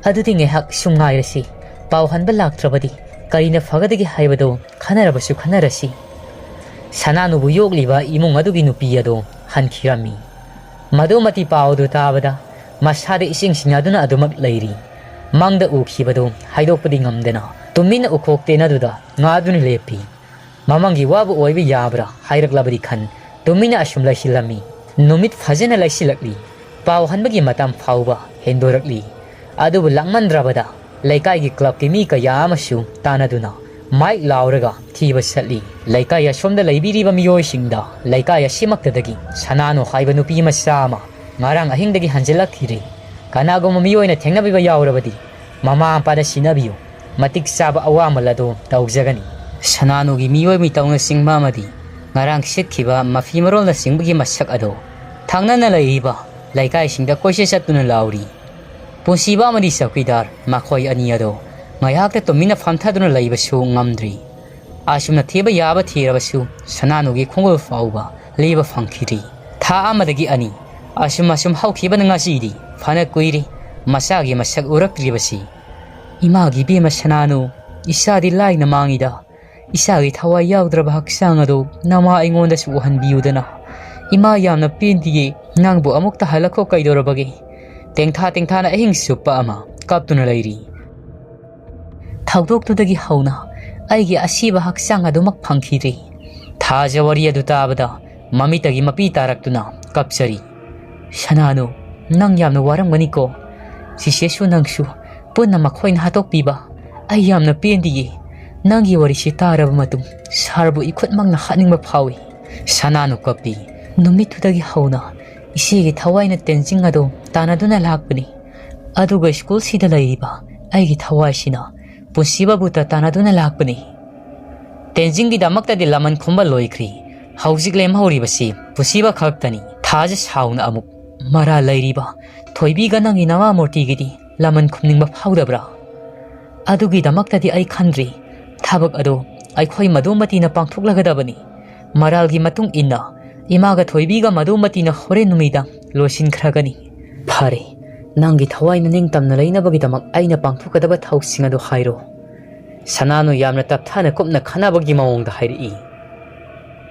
ꯑꯗꯨꯗꯤ ꯉꯥꯏꯍꯥꯛ ꯁꯨꯝ ꯉꯥꯏꯔꯁꯤ꯫ ꯄꯥꯎ ꯍꯟꯕ ꯂꯥꯛꯇ꯭ꯔꯕꯗꯤ ꯀꯔꯤꯅ ꯐꯒꯗꯒꯦ ꯍꯥꯏꯕꯗꯨ ꯈꯟꯅꯔꯕꯁꯨ ꯈꯟꯅꯔꯁꯤ꯫" ꯁꯅꯥꯅꯨꯕꯨ ꯌꯣꯛꯂꯤꯕ ꯏꯃꯨꯡ ꯑꯗꯨꯒꯤ ꯅꯨꯄꯤ ꯑꯗꯨ ꯍꯟꯈꯤꯔꯝꯃꯤ꯫ ꯃꯗꯨꯃꯇꯤ ꯄꯥꯎ ꯑꯗꯨ ꯇꯥꯕꯗ ꯃꯁꯥꯗ ꯏꯁꯤꯡ ꯁꯤꯡꯅꯗꯨꯅ ꯑꯗꯨꯃꯛ ꯂꯩꯔꯤ꯫ ꯃꯪꯗ ꯎꯈꯤꯕꯗꯨ ꯍꯥꯏꯗꯣꯛꯄꯗꯤ ꯉꯝꯗꯅ ꯇꯨꯃꯤꯟꯅ ꯎꯈꯣꯛ ꯇꯦꯅꯗꯨꯗ ꯉꯥꯗꯨꯅ ꯂꯦꯞꯄꯤ꯫ ꯃꯃꯥꯡꯒꯤ ꯋꯥꯕꯨ ꯑꯣꯏꯕ ꯌꯥꯕ꯭ꯔꯥ ꯍꯥꯏꯔꯛꯂꯕꯗꯤ ꯈꯟ ꯇꯨꯃꯤꯟꯅ ꯑꯁꯨꯝ ꯂꯩꯁꯤꯜꯂꯝꯃꯤ꯫ ꯅꯨꯃꯤꯠ ꯐꯖꯅ ꯂꯩꯁꯤꯜꯂꯛꯂꯤ꯫ ꯄꯥꯎ ꯍꯟꯕꯒꯤ ꯃꯇꯝ ꯐꯥꯎꯕ ꯍꯦꯟꯗꯣꯔꯛꯂꯤ꯫ ꯑꯗꯨꯕꯨ ꯂꯥꯛꯃꯟꯗ꯭ꯔꯕꯗ ꯂꯩꯀꯥꯏꯒꯤ ꯀ꯭ꯂꯕꯀꯤ ꯃꯤ ꯀꯌꯥ ꯑꯃꯁꯨ ꯇꯥꯟꯅꯗꯨꯅ ꯃꯥꯏꯛ ꯂꯥꯎꯔꯒ ꯊꯤꯕ ꯆꯠꯂꯤ꯫ ꯂꯩꯀꯥꯏ ꯑꯁꯣꯝꯗ ꯂꯩꯕꯤꯔꯤꯕ ꯃꯤꯑꯣꯏꯁꯤꯡꯗ ꯂꯩꯀꯥꯏ ꯑꯁꯤꯃꯛꯇꯗꯒꯤ ꯁꯅꯥꯅꯨ ꯍꯥꯏꯕ ꯅꯨꯄꯤ ꯃꯆꯥ ꯑꯃ ꯉꯔꯥꯡ ꯑꯍꯤꯡꯗꯒꯤ ꯍꯟꯖꯤꯜꯂꯛꯈꯤꯗ꯭ꯔꯦ꯫ ꯀꯅꯥꯒꯨꯝꯕ ꯃꯤꯑꯣꯏꯅ ꯊꯦꯡꯅꯕꯤꯕ ꯌꯥꯎꯔꯕꯗꯤ ꯃꯃꯥ ꯃꯄꯥꯗ ꯁꯤꯟꯅꯕꯤꯌꯨ꯫ ꯃꯇꯤꯛ ꯆꯥꯕ ꯑꯋꯥꯃꯜ ꯑꯗꯨ ꯇꯧꯖꯒꯅꯤ꯫ ꯁꯅꯥꯅꯨꯒꯤ ꯃꯤꯑꯣꯏ ꯃꯤꯇꯧꯅꯆꯤꯡꯕ ꯑꯃꯗꯤ ꯉꯔꯥꯡ ꯁꯤꯠꯈꯤꯕ ꯃꯐꯤ ꯃꯔꯣꯜꯅꯆꯤꯡꯕꯒꯤ ꯃꯁꯛ ꯑꯗꯣ ꯊꯪꯅꯅ ꯂꯩꯔꯤꯕ ꯂꯩꯀꯥꯏꯁꯤꯡꯗ ꯀꯣꯏꯆꯠ ꯆꯠꯇꯨꯅ ꯂꯥꯎꯔꯤ꯫ ꯄꯨꯟꯁꯤꯕ ꯑꯃꯗꯤ ꯆꯧꯀꯤꯗꯥꯔ ꯃꯈꯣꯏ ꯑꯅꯤ ꯑꯗꯣ ꯉꯥꯏꯍꯥꯛꯇ ꯇꯨꯃꯤꯟꯅ ꯐꯝꯊꯗꯨꯅ ꯂꯩꯕꯁꯨ ꯉꯝꯗ꯭ꯔꯤ꯫ ꯑꯁꯨꯝꯅ ꯊꯤꯕ ꯌꯥꯕ ꯊꯤꯔꯕꯁꯨ ꯁꯅꯥꯅꯨꯒꯤ ꯈꯣꯡꯒꯨꯜ ꯐꯥꯎꯕ ꯂꯤꯕ ꯐꯪꯈꯤꯗ꯭ꯔꯤ꯫ ꯊꯥ ꯑꯃꯗꯒꯤ ꯑꯅꯤ ꯑꯁꯨꯝ ꯑꯁꯨꯝ ꯍꯧꯈꯤꯕꯅ ꯉꯁꯤꯗꯤ ꯐꯅ ꯀꯨꯏꯔꯦ ꯃꯆꯥꯒꯤ ꯃꯁꯛ ꯎꯔꯛꯇ꯭ꯔꯤꯕꯁꯤ꯫ ꯏꯃꯥꯒꯤ ꯏꯕꯦꯝꯃ ꯁꯅꯥꯅꯨ, ꯏꯆꯥꯗꯤ ꯂꯥꯏꯅ ꯃꯥꯡꯉꯤꯗ꯫ ꯏꯆꯥꯒꯤ ꯊꯋꯥꯏ ꯌꯥꯎꯗ꯭ꯔꯕ ꯍꯛꯆꯥꯡ ꯑꯗꯨ ꯅꯃꯥ ꯑꯩꯉꯣꯟꯗꯁꯨ ꯎꯍꯟꯕꯤꯌꯨꯗꯅ꯫ ꯏꯃꯥ ꯌꯥꯝꯅ ꯄꯦꯟꯗꯤꯌꯦ, ꯅꯪꯕꯨ ꯑꯃꯨꯛꯇ ꯍꯜꯂꯛꯈꯣ ꯀꯩꯗꯧꯔꯕꯒꯦ? ꯇꯦꯡꯊꯥ ꯇꯦꯡꯊꯥꯅ ꯑꯍꯤꯡ ꯆꯨꯞꯄ ꯑꯃ ꯀꯞꯇꯨꯅ ꯂꯩꯔꯤ꯫ ꯊꯧꯗꯣꯛꯇꯨꯗꯒꯤ ꯍꯧꯅ ꯑꯩꯒꯤ ꯑꯁꯤꯕ ꯍꯛꯆꯥꯡ ꯑꯗꯨꯃꯛ ꯐꯪꯈꯤꯗ꯭ꯔꯤ꯫ ꯊꯥꯖ ꯋꯥꯔꯤ ꯑꯗꯨ ꯇꯥꯕꯗ ꯃꯃꯤꯠꯇꯒꯤ ꯃꯄꯤ ꯇꯥꯔꯛꯇꯨꯅ ꯀꯞꯆꯔꯤ꯫ ꯁꯅꯥꯅꯨ, ꯅꯪ ꯌꯥꯝꯅ ꯋꯥꯔꯝꯒꯅꯤꯀꯣ꯫ ꯆꯤꯆꯦꯁꯨ ꯅꯪꯁꯨ ꯄꯨꯟꯅ ꯃꯈꯣꯏꯅ ꯍꯥꯠꯇꯣꯛꯄꯤꯕ꯫ ꯑꯩ ꯌꯥꯝꯅ ꯄꯦꯟꯗꯤꯌꯦ꯫ ꯅꯪꯒꯤ ꯋꯥꯔꯤꯁꯤ ꯇꯥꯔꯕ ꯃꯇꯨꯡ ꯁꯥꯔꯕꯨ ꯏꯈꯨꯠꯃꯛꯅ ꯍꯥꯠꯅꯤꯡꯕ ꯐꯥꯎꯏ꯫ ꯁꯅꯥꯅꯨ ꯀꯞꯄꯤ꯫ ꯅꯨꯃꯤꯠꯇꯨꯗꯒꯤ ꯍꯧꯅ ꯏꯆꯦꯒꯤ ꯊꯋꯥꯏꯅ ꯇꯦꯟꯖꯤꯡ ꯑꯗꯨ ꯇꯥꯟꯅꯗꯨꯅ ꯂꯥꯛꯄꯅꯤ꯫ ꯑꯗꯨꯒ ꯁ꯭ꯀꯨꯜꯁꯤꯗ ꯂꯩꯔꯤꯕ ꯑꯩꯒꯤ ꯊꯋꯥꯏꯁꯤꯅ ꯄꯨꯟꯁꯤꯕꯕꯨ ꯇ ꯇꯥꯟꯅꯗꯨꯅ ꯂꯥꯛꯄꯅꯤ꯫ ꯇꯦꯟꯖꯤꯡꯒꯤꯗꯃꯛꯇꯗꯤ ꯂꯃꯟ ꯈꯨꯝꯕ ꯂꯣꯏꯈ꯭ꯔꯤ꯫ ꯍꯧꯖꯤꯛ ꯂꯦꯝꯍꯧꯔꯤꯕꯁꯤ ꯄꯨꯟꯁꯤꯕ ꯈꯛꯇꯅꯤ꯫ ꯊꯥꯖ ꯁꯥꯎꯅ ꯑꯃꯨꯛ, ꯃꯔꯥꯜ ꯂꯩꯔꯤꯕ ꯊꯣꯏꯕꯤꯒ ꯅꯪꯒꯤ ꯅꯋꯥ ꯃꯨꯔꯇꯤꯒꯤꯗꯤ ꯂꯃꯟ ꯈꯨꯝꯅꯤꯡꯕ ꯐꯥꯎꯗꯕ꯭ꯔꯥ? ꯑꯗꯨꯒꯤꯗꯃꯛꯇꯗꯤ ꯑꯩ ꯈꯟꯗ꯭ꯔꯤ꯫ ꯊꯕꯛ ꯑꯗꯨ ꯑꯩꯈꯣꯏ ꯃꯗꯨꯃꯇꯤꯅ ꯄꯥꯡꯊꯣꯛꯂꯒꯗꯕꯅꯤ꯫ ꯃꯔꯥꯜꯒꯤ ꯃꯇꯨꯡ ꯏꯟꯅ ꯏꯃꯥꯒ ꯊꯣꯏꯕꯤꯒ ꯃꯗꯨꯃꯇꯤꯅ ꯍꯣꯔꯦꯟ ꯅꯨꯃꯤꯗꯥꯡ ꯂꯣꯏꯁꯤꯟꯈ꯭ꯔꯒꯅꯤ꯫ ꯐꯔꯦ, ꯅꯪꯒꯤ ꯊꯋꯥꯏꯅ ꯅꯤꯡꯇꯝꯅ ꯂꯩꯅꯕꯒꯤꯗꯃꯛ ꯑꯩꯅ ꯄꯥꯡꯊꯣꯛꯀꯗꯕ ꯊꯧꯁꯤꯡ ꯑꯗꯨ ꯍꯥꯏꯔꯣ꯫ ꯁꯅꯥꯅꯨ ꯌꯥꯝꯅ ꯇꯞꯊꯥꯅ ꯀꯨꯞꯅ ꯈꯟꯅꯕꯒꯤ ꯃꯑꯣꯡꯗ ꯍꯥꯏꯔꯛꯏ꯫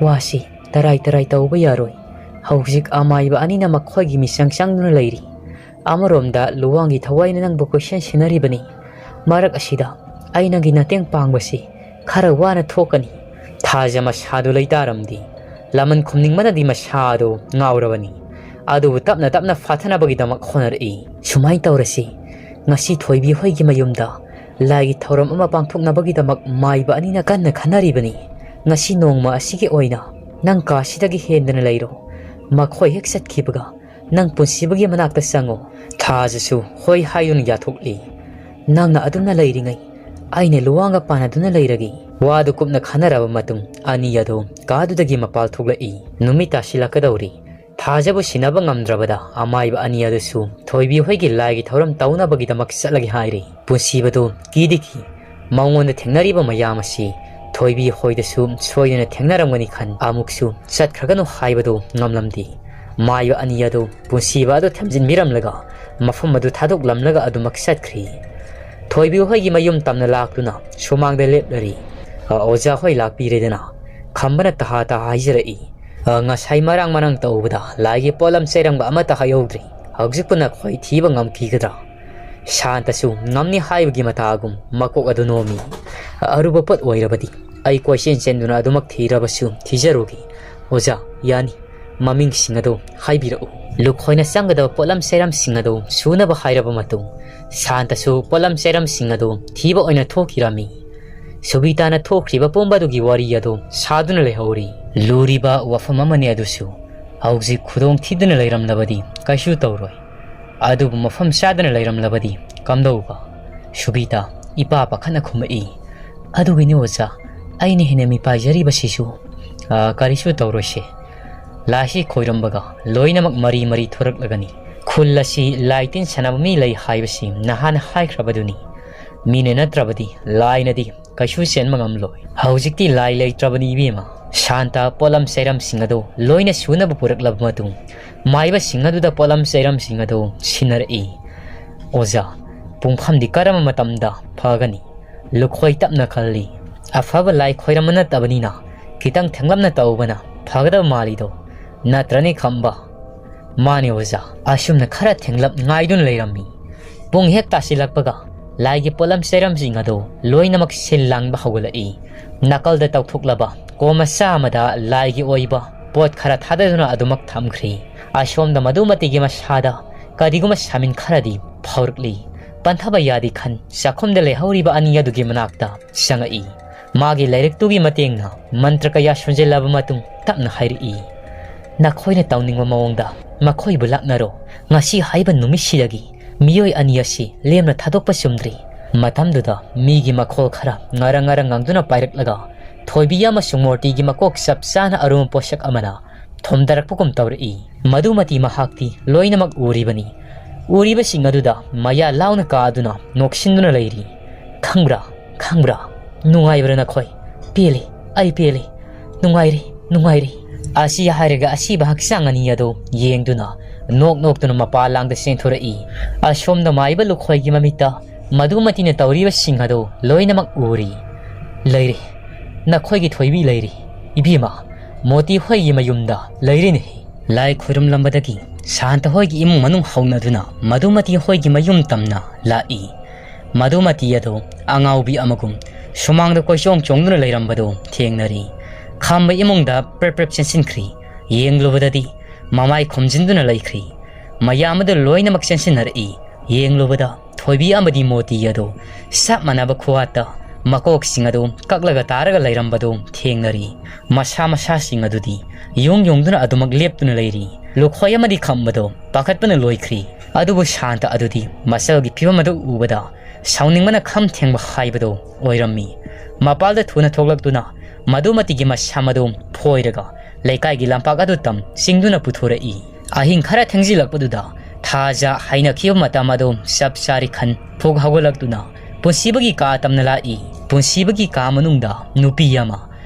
ꯋꯥꯁꯤ ꯇꯔꯥꯏ ꯇꯔꯥꯏ ꯇꯧꯕ ꯌꯥꯔꯣꯏ꯫ ꯍꯧꯖꯤꯛ ꯑꯃꯥꯏꯕ ꯑꯅꯤꯅ ꯃꯈꯣꯏꯒꯤ ꯃꯤꯆꯪ ꯆꯪꯗꯨꯅ ꯂꯩꯔꯤ꯫ ꯑꯃꯔꯣꯝꯗ ꯂꯨꯋꯥꯡꯒꯤ ꯊꯋꯥꯏꯅ ꯅꯪꯕꯨ ꯀꯣꯏꯁꯦꯟ ꯁꯦꯟꯅꯔꯤꯕꯅꯤ꯫ ꯃꯔꯛ ꯑꯁꯤꯗ ꯑꯩ ꯅꯪꯒꯤ ꯃꯇꯦꯡ ꯄꯥꯡꯕꯁꯤ ꯈꯔ ꯋꯥꯅ ꯊꯣꯛꯀꯅꯤ꯫ ꯊꯥꯖ ꯃꯁꯥꯗꯨ ꯂꯩꯇꯥꯔꯝꯗꯦ꯫ ꯂꯃꯟ ꯈꯨꯝꯅꯤꯡꯕꯅꯗꯤ ꯃꯁꯥꯗꯨ ꯉꯥꯎꯔꯕꯅꯤ꯫ ꯑꯗꯨꯕꯨ ꯇꯞꯅ ꯇꯞꯅ ꯐꯥꯊꯅꯕꯒꯤꯗꯃꯛ ꯍꯣꯠꯅꯔꯛꯏ꯫ "ꯁꯨꯃꯥꯏꯅ ꯇꯧꯔꯁꯤ, ꯉꯁꯤ ꯊꯣꯏꯕꯤ ꯍꯣꯏꯒꯤ ꯃꯌꯨꯝꯗ ꯂꯥꯏꯒꯤ ꯊꯧꯔꯝ ꯑꯃ ꯄꯥꯡꯊꯣꯛꯅꯕꯒꯤꯗꯃꯛ ꯃꯥꯏꯕ ꯑꯅꯤꯅ ꯀꯟꯅ ꯈꯟꯅꯔꯤꯕꯅꯤ꯫ ꯉꯁꯤ ꯅꯣꯡꯃ ꯑꯁꯤꯒꯤ ꯑꯣꯏꯅ ꯅꯪ ꯀꯥꯁꯤꯗꯒꯤ ꯍꯦꯟꯗꯅ ꯂꯩꯔꯣ꯫ ꯃꯈꯣꯏ ꯍꯦꯛ ꯆꯠꯈꯤꯕꯒ ꯅꯪ ꯄꯨꯟꯁꯤꯕꯒꯤ ꯃꯅꯥꯛꯇ ꯆꯪꯉꯣ꯫" ꯊꯥꯖꯁꯨ ꯍꯣꯏ ꯍꯥꯏꯗꯨꯅ ꯌꯥꯊꯣꯛꯂꯤ꯫ "ꯅꯪꯅ ꯑꯗꯨꯝꯅ ꯂꯩꯔꯤꯉꯩ ꯑꯩꯅ ꯂꯨꯋꯥꯡꯒ ꯄꯥꯟꯅꯗꯨꯅ ꯂꯩꯔꯒꯦ꯫" ꯋꯥꯗꯨ ꯀꯨꯞꯅ ꯈꯟꯅꯔꯕ ꯃꯇꯨꯡ ꯑꯅꯤ ꯑꯗꯨ ꯀꯥꯗꯨꯗꯒꯤ ꯃꯄꯥꯜ ꯊꯣꯛꯂꯛꯏ꯫ ꯅꯨꯃꯤꯠ ꯇꯥꯁꯤꯜꯂꯛꯀꯗꯧꯔꯤ꯫ ꯊꯥꯖꯕꯨ ꯁꯤꯟꯅꯕ ꯉꯝꯗ꯭ꯔꯕꯗ ꯑꯃꯥꯏꯕ ꯑꯅꯤ ꯑꯗꯨꯁꯨ ꯊꯣꯏꯕꯤ ꯍꯣꯏꯒꯤ ꯂꯥꯏꯒꯤ ꯊꯧꯔꯝ ꯇꯧꯅꯕꯒꯤꯗꯃꯛ ꯆꯠꯂꯒꯦ ꯍꯥꯏꯔꯤ꯫ ꯄꯨꯟꯁꯤꯕꯗꯨ ꯀꯤꯗꯤ ꯀꯤ꯫ ꯃꯉꯣꯟꯗ ꯊꯦꯡꯅꯔꯤꯕ ꯃꯌꯥꯝ ꯑꯁꯤ ꯊꯣꯏꯕꯤ ꯍꯣꯏꯗꯁꯨ ꯁꯣꯏꯗꯅ ꯊꯦꯡꯅꯔꯝꯒꯅꯤ ꯈꯟ ꯑꯃꯨꯛꯁꯨ ꯆꯠꯈ꯭ꯔꯒꯅꯨ ꯍꯥꯏꯕꯗꯨ ꯉꯝꯂꯝꯗꯦ꯫ ꯃꯥꯏꯕ ꯑꯅꯤ ꯑꯗꯨ ꯄꯨꯟꯁꯤꯕ ꯑꯗꯨ ꯊꯦꯝꯖꯤꯟꯕꯤꯔꯝꯂꯒ ꯃꯐꯝ ꯑꯗꯨ ꯊꯥꯗꯣꯛꯂꯝꯂꯒ ꯑꯗꯨꯃꯛ ꯆꯠꯈ꯭ꯔꯤ꯫ ꯊꯣꯏꯕꯤ ꯍꯣꯏꯒꯤ ꯃꯌꯨꯝ ꯇꯝꯅ ꯂꯥꯛꯇꯨꯅ ꯁꯨꯃꯥꯡꯗ ꯂꯦꯞꯂꯔꯤ꯫ "ꯑ, ꯑꯣꯖꯥ ꯍꯣꯏ ꯂꯥꯛꯄꯤꯔꯦꯗꯅ꯫" ꯈꯝꯕꯅ ꯇꯍꯥ ꯇꯍꯥ ꯍꯥꯏꯖꯔꯛꯏ꯫ "ꯑ, ꯉꯁꯥꯏ ꯃꯔꯥꯡ ꯃꯔꯥꯡ ꯇꯧꯕꯗ ꯂꯥꯏꯒꯤ ꯄꯣꯠꯂꯝ ꯆꯩꯔꯝꯕ ꯑꯃꯠꯇ ꯍꯥꯏꯍꯧꯗ꯭ꯔꯤ꯫ ꯍꯧꯖꯤꯛꯄꯨ ꯅꯈꯣꯏ ꯊꯤꯕ ꯉꯝꯈꯤꯒꯗ꯭ꯔꯥ?" ꯁꯥꯟꯇꯁꯨ ꯉꯝꯅꯤ ꯍꯥꯏꯕꯒꯤ ꯃꯇꯥꯒꯨꯝ ꯃꯀꯣꯛ ꯑꯗꯨ ꯅꯣꯝꯃꯤ꯫ "ꯑꯔꯨꯕ ꯄꯣꯠ ꯑꯣꯏꯔꯕꯗꯤ ꯑꯩ ꯀꯣꯏꯆꯦꯟ ꯆꯦꯟꯗꯨꯅ ꯑꯗꯨꯃꯛ ꯊꯤꯔꯕꯁꯨ ꯊꯤꯖꯔꯨꯒꯦ꯫ ꯑꯣꯖꯥ, ꯌꯥꯅꯤ, ꯃꯃꯤꯡꯁꯤꯡ ꯑꯗꯨ ꯍꯥꯏꯕꯤꯔꯛꯎ꯫" ꯂꯨꯈꯣꯏꯅ ꯆꯪꯒꯗꯕ ꯄꯣꯠꯂꯝ ꯆꯩꯔꯝꯁꯤꯡ ꯑꯗꯨ ꯁꯨꯅꯕ ꯍꯥꯏꯔꯕ ꯃꯇꯨꯡ ꯁꯥꯟꯇꯁꯨ ꯄꯣꯠꯂꯝ ꯆꯩꯔꯝꯁꯤꯡ ꯑꯗꯨ ꯊꯤꯕ ꯑꯣꯏꯅ ꯊꯣꯛꯈꯤꯔꯝꯃꯤ꯫ ꯁꯨꯕꯤꯇꯥꯅ ꯊꯣꯛꯈ꯭ꯔꯤꯕ ꯄꯨꯝꯕꯗꯨꯒꯤ ꯋꯥꯔꯤ ꯑꯗꯨ ꯁꯥꯗꯨꯅ ꯂꯩꯍꯧꯔꯤ꯫ ꯂꯨꯔꯤꯕ ꯋꯥꯐꯝ ꯑꯃꯅꯤ ꯑꯗꯨꯁꯨ꯫ ꯍꯧꯖꯤꯛ ꯈꯨꯗꯣꯡ ꯊꯤꯗꯨꯅ ꯂꯩꯔꯝꯂꯕꯗꯤ ꯀꯩꯁꯨ ꯇꯧꯔꯣꯏ꯫ ꯑꯗꯨꯕꯨ ꯃꯐꯝ ꯆꯥꯗꯅ ꯂꯩꯔꯝꯂꯕꯗꯤ ꯀꯝꯗꯧꯕ? ꯁꯨꯕꯤꯇꯥ ꯏꯄꯥ ꯄꯥꯈꯠꯅ ꯈꯨꯝꯃꯛꯏ꯫ "ꯑꯗꯨꯒꯤꯅꯤ ꯑꯣꯖꯥ, ꯑꯩꯅ ꯍꯦꯟꯅ ꯃꯤꯄꯥꯏꯖꯔꯤꯕꯁꯤꯁꯨ꯫ ꯑꯥ, ꯀꯔꯤꯁꯨ ꯇꯧꯔꯣꯏꯁꯦ꯫ ꯂꯥꯏꯁꯤ ꯈꯣꯏꯔꯝꯕꯒ ꯂꯣꯏꯅꯃꯛ ꯃꯔꯤ ꯃꯔꯤ ꯊꯣꯔꯛꯂꯒꯅꯤ꯫ ꯈꯨꯜ ꯑꯁꯤ ꯂꯥꯏ ꯇꯤꯟ ꯁꯥꯟꯅꯕ ꯃꯤ ꯂꯩ ꯍꯥꯏꯕꯁꯤ ꯅꯍꯥꯟ ꯍꯥꯏꯈ꯭ꯔꯕꯗꯨꯅꯤ꯫ ꯃꯤꯅ ꯅꯠꯇ꯭ꯔꯕꯗꯤ ꯂꯥꯏꯅꯗꯤ ꯀꯩꯁꯨ ꯆꯦꯟꯕ ꯉꯝꯂꯣꯏ꯫ ꯍꯧꯖꯤꯛꯇꯤ ꯂꯥꯏ ꯂꯩꯇ꯭ꯔꯕꯅꯤ ꯏꯕꯦꯝꯃ꯫" ꯁꯥꯟꯇ ꯄꯣꯠꯂꯝ ꯆꯩꯔꯝꯁꯤꯡ ꯑꯗꯨ ꯂꯣꯏꯅ ꯁꯨꯅꯕ ꯄꯨꯔꯛꯂꯕ ꯃꯇꯨꯡ ꯃꯥꯏꯕꯁꯤꯡ ꯑꯗꯨꯗ ꯄꯣꯠꯂꯝ ꯆꯩꯔꯝꯁꯤꯡ ꯑꯗꯨ ꯁꯤꯟꯅꯔꯛꯏ꯫ "ꯑꯣꯖꯥ, ꯄꯨꯡꯐꯝꯗꯤ ꯀꯔꯝꯕ ꯃꯇꯝꯗ ꯐꯒꯅꯤ?" ꯂꯨꯈꯣꯏ ꯇꯞꯅ ꯈꯜꯂꯤ꯫ "ꯑꯐꯕ ꯂꯥꯏ ꯈꯣꯏꯔꯝꯕ ꯅꯠꯇꯕꯅꯤꯅ ꯈꯤꯇꯪ ꯊꯦꯡꯂꯞꯅ ꯇꯧꯕꯅ ꯐꯒꯗꯕ ꯃꯥꯜꯂꯤꯗꯣ, ꯅꯠꯇ꯭ꯔꯅꯦ ꯈꯝꯕ?" "ꯃꯥꯅꯦ ꯑꯣꯖꯥ, ꯑꯁꯨꯝꯅ ꯈꯔ ꯊꯦꯡꯂꯞ ꯉꯥꯏꯗꯨꯅ ꯂꯩꯔꯝꯃꯤ꯫ ꯄꯨꯡ ꯍꯦꯛ ꯇꯥꯁꯤꯜꯂꯛꯄꯒ ꯂꯥꯏꯒꯤ ꯄꯣꯠꯂꯝ ꯆꯩꯔꯝꯁꯤꯡ ꯑꯗꯨ ꯂꯣꯏꯅꯃꯛ ꯁꯤꯜ ꯂꯥꯡꯕ ꯍꯧꯒꯠꯂꯛꯏ꯫ ꯅꯥꯀꯜꯗ ꯇꯧꯊꯣꯛꯂꯕ ꯀꯣ ꯃꯆꯥ ꯑꯃꯗ ꯂꯥꯏꯒꯤ ꯑꯣꯏꯕ ꯄꯣꯠ ꯈꯔ ꯊꯥꯗꯗꯨꯅ ꯑꯗꯨꯃꯛ ꯊꯝꯈ꯭ꯔꯤ꯫ ꯑꯁꯣꯝꯗ ꯃꯗꯨꯃꯇꯤꯒꯤ ꯃꯁꯥꯗ ꯀꯔꯤꯒꯨꯝꯕ ꯁꯥꯃꯤꯟ ꯈꯔꯗꯤ ꯐꯥꯎꯔꯛꯂꯤ꯫ ꯄꯟꯊꯕ ꯌꯥꯗꯦ ꯈꯟ ꯆꯥꯛꯈꯨꯝꯗ ꯂꯩꯍꯧꯔꯤꯕ ꯑꯅꯤ ꯑꯗꯨꯒꯤ ꯃꯅꯥꯛꯇ ꯆꯪꯉꯛꯏ꯫ ꯃꯥꯒꯤ ꯂꯥꯏꯔꯤꯛꯇꯨꯒꯤ ꯃꯇꯦꯡꯅ ꯃꯟꯇ꯭ꯔ ꯀꯌꯥ ꯁꯣꯟꯖꯤꯜꯂꯕ ꯃꯇꯨꯡ ꯇꯞꯅ ꯍꯥꯏꯔꯛꯏ, "ꯅꯈꯣꯏꯅ ꯇꯧꯅꯤꯡꯕ ꯃꯑꯣꯡꯗ ꯃꯈꯣꯏꯕꯨ ꯂꯥꯛꯅꯔꯣ꯫ ꯉꯁꯤ ꯍꯥꯏꯕ ꯅꯨꯃꯤꯠꯁꯤꯗꯒꯤ ꯃꯤꯑꯣꯏ ꯑꯅꯤ ꯑꯁꯤ ꯂꯦꯝꯅ ꯊꯥꯗꯣꯛꯄ ꯆꯨꯝꯗ꯭ꯔꯤ꯫" ꯃꯇꯝꯗꯨꯗ ꯃꯤꯒꯤ ꯃꯈꯣꯜ ꯈꯔ ꯉꯔꯪ ꯉꯔꯪ ꯉꯪꯗꯨꯅ ꯄꯥꯏꯔꯛꯂꯒ ꯊꯣꯏꯕꯤ ꯑꯃꯁꯨꯡ ꯃꯣꯔꯇꯤꯒꯤ ꯃꯀꯣꯛ ꯆꯞ ꯆꯥꯅ ꯑꯔꯨꯝꯕ ꯄꯣꯠꯁꯛ ꯑꯃꯅ ꯊꯣꯝꯗꯔꯛꯄꯒꯨꯝ ꯇꯧꯔꯛꯏ꯫ ꯃꯗꯨꯃꯇꯤ ꯃꯍꯥꯛꯇꯤ ꯂꯣꯏꯅꯃꯛ ꯎꯔꯤꯕꯅꯤ꯫ ꯎꯔꯤꯕꯁꯤꯡ ꯑꯗꯨꯗ ꯃꯌꯥ ꯂꯥꯎꯅ ꯀꯥꯗꯨꯅ ꯅꯣꯛꯁꯤꯟꯗꯨꯅ ꯂꯩꯔꯤ꯫ "ꯈꯪꯕ꯭ꯔꯥ? ꯈꯪꯕ꯭ꯔꯥ? ꯅꯨꯡꯉꯥꯏꯕ꯭ꯔꯥ ꯅꯈꯣꯏ? ꯄꯦꯜꯂꯤ, ꯑꯩ ꯄꯦꯜꯂꯤ꯫ ꯅꯨꯡꯉꯥꯏꯔꯤ, ꯅꯨꯡꯉꯥꯏꯔꯤ꯫" ꯑꯁꯤ ꯍꯥꯏꯔꯒ ꯑꯁꯤꯕ ꯍꯛꯆꯥꯡ ꯑꯅꯤ ꯑꯗꯨ ꯌꯦꯡꯗꯨꯅ ꯅꯣꯛ ꯅꯣꯛꯇꯨꯅ ꯃꯄꯥ ꯂꯥꯡꯗ ꯆꯦꯟꯊꯣꯔꯛꯏ꯫ ꯑꯁꯣꯝꯗ ꯃꯥꯏꯕ ꯂꯨꯈꯣꯏꯒꯤ ꯃꯃꯤꯠꯇ ꯃꯗꯨꯃꯇꯤꯅ ꯇꯧꯔꯤꯕꯁꯤꯡ ꯑꯗꯨ ꯂꯣꯏꯅꯃꯛ ꯎꯔꯤ꯫ "ꯂꯩꯔꯤ, ꯅꯈꯣꯏꯒꯤ ꯊꯣꯏꯕꯤ ꯂꯩꯔꯤ꯫ ꯏꯕꯦꯝꯃ, ꯃꯣꯇꯤ ꯍꯣꯏꯒꯤ ꯃꯌꯨꯝꯗ ꯂꯩꯔꯤꯅꯦ꯫" ꯂꯥꯏ ꯈꯨꯔꯨꯝꯂꯝꯕꯗꯒꯤ ꯁꯥꯟꯇ ꯍꯣꯏꯒꯤ ꯏꯃꯨꯡ ꯃꯅꯨꯡ ꯍꯧꯅꯗꯨꯅ ꯃꯗꯨꯃꯇꯤ ꯍꯣꯏꯒꯤ ꯃꯌꯨꯝ ꯇꯝꯅ ꯂꯥꯛꯏ꯫ ꯃꯗꯨꯃꯇꯤ ꯑꯗꯨ ꯑꯉꯥꯎꯕꯤ ꯑꯃꯒꯨꯝ ꯁꯨꯃꯥꯡꯗ ꯀꯣꯏꯆꯣꯡ ꯆꯣꯡꯗꯨꯅ ꯂꯩꯔꯝꯕꯗꯨ ꯊꯦꯡꯅꯔꯤ꯫ ꯈꯥꯝꯕ ꯏꯃꯨꯡꯗ ꯄ꯭ꯔꯦꯞ ꯄ꯭ꯔꯦꯞ ꯆꯦꯟꯁꯤꯟꯈ꯭ꯔꯤ꯫ ꯌꯦꯡꯂꯨꯕꯗꯗꯤ ꯃꯃꯥꯏ ꯈꯨꯝꯖꯤꯟꯗꯨꯅ ꯂꯩꯈ꯭ꯔꯤ꯫ ꯃꯌꯥꯝ ꯑꯗꯨ ꯂꯣꯏꯅꯃꯛ ꯆꯦꯟꯁꯤꯟꯅꯔꯛꯏ꯫ ꯌꯦꯡꯂꯨꯕꯗ ꯊꯣꯏꯕꯤ ꯑꯃꯗꯤ ꯃꯣꯇꯤ ꯑꯗꯨ ꯆꯞ ꯃꯥꯟꯅꯕ ꯈꯨꯍꯥꯠꯇ ꯃꯀꯣꯛꯁꯤꯡ ꯑꯗꯨ ꯀꯛꯂꯒ ꯇꯥꯔꯒ ꯂꯩꯔꯝꯕꯗꯨ ꯊꯦꯡꯅꯔꯤ꯫ ꯃꯁꯥ ꯃꯁꯥꯁꯤꯡ ꯑꯗꯨꯗꯤ ꯌꯨꯡ ꯌꯨꯡꯗꯨꯅ ꯑꯗꯨꯃꯛ ꯂꯦꯞꯇꯨꯅ ꯂꯩꯔꯤ꯫ ꯂꯨꯈꯣꯏ ꯑꯃꯗꯤ ꯈꯝꯕꯗꯣ ꯄꯥꯈꯠꯄꯅ ꯂꯣꯏꯈ꯭ꯔꯤ꯫ ꯑꯗꯨꯕꯨ ꯁꯥꯟꯇ ꯑꯗꯨꯗꯤ ꯃꯆꯜꯒꯤ ꯐꯤꯕꯝ ꯑꯗꯨ ꯎꯕꯗ ꯁꯥꯎꯅꯤꯡꯕꯅ ꯈꯝ ꯊꯦꯡꯕ ꯍꯥꯏꯕꯗꯨ ꯑꯣꯏꯔꯝꯃꯤ꯫ ꯃꯄꯥꯜꯗ ꯊꯨꯅ ꯊꯣꯛꯂꯛꯇꯨꯅ ꯃꯗꯨꯃꯇꯤꯒꯤ ꯃꯁꯝ ꯑꯗꯨ ꯐꯣꯏꯔꯒ ꯂꯩꯀꯥꯏꯒꯤ ꯂꯝꯄꯥꯛ ꯑꯗꯨ ꯇꯝ ꯆꯤꯡꯗꯨꯅ ꯄꯨꯊꯣꯔꯛꯏ꯫ ꯑꯍꯤꯡ ꯈꯔ ꯊꯦꯡꯖꯤꯜꯂꯛꯄꯗꯨꯗ ꯊꯥꯖ ꯍꯥꯏꯅꯈꯤꯕ ꯃꯇꯝ ꯑꯗꯨ ꯆꯞ ꯆꯥꯔꯤ ꯈꯟ ꯊꯣꯛ ꯍꯧꯒꯠꯂꯛꯇꯨꯅ ꯄꯨꯟꯁꯤꯕꯒꯤ ꯀꯥ ꯇꯝꯅ ꯂꯥꯛꯏ꯫ ꯄꯨꯟꯁꯤꯕꯒꯤ ꯀꯥ ꯃꯅꯨꯡꯗ ꯅꯨꯄꯤ ꯑꯃ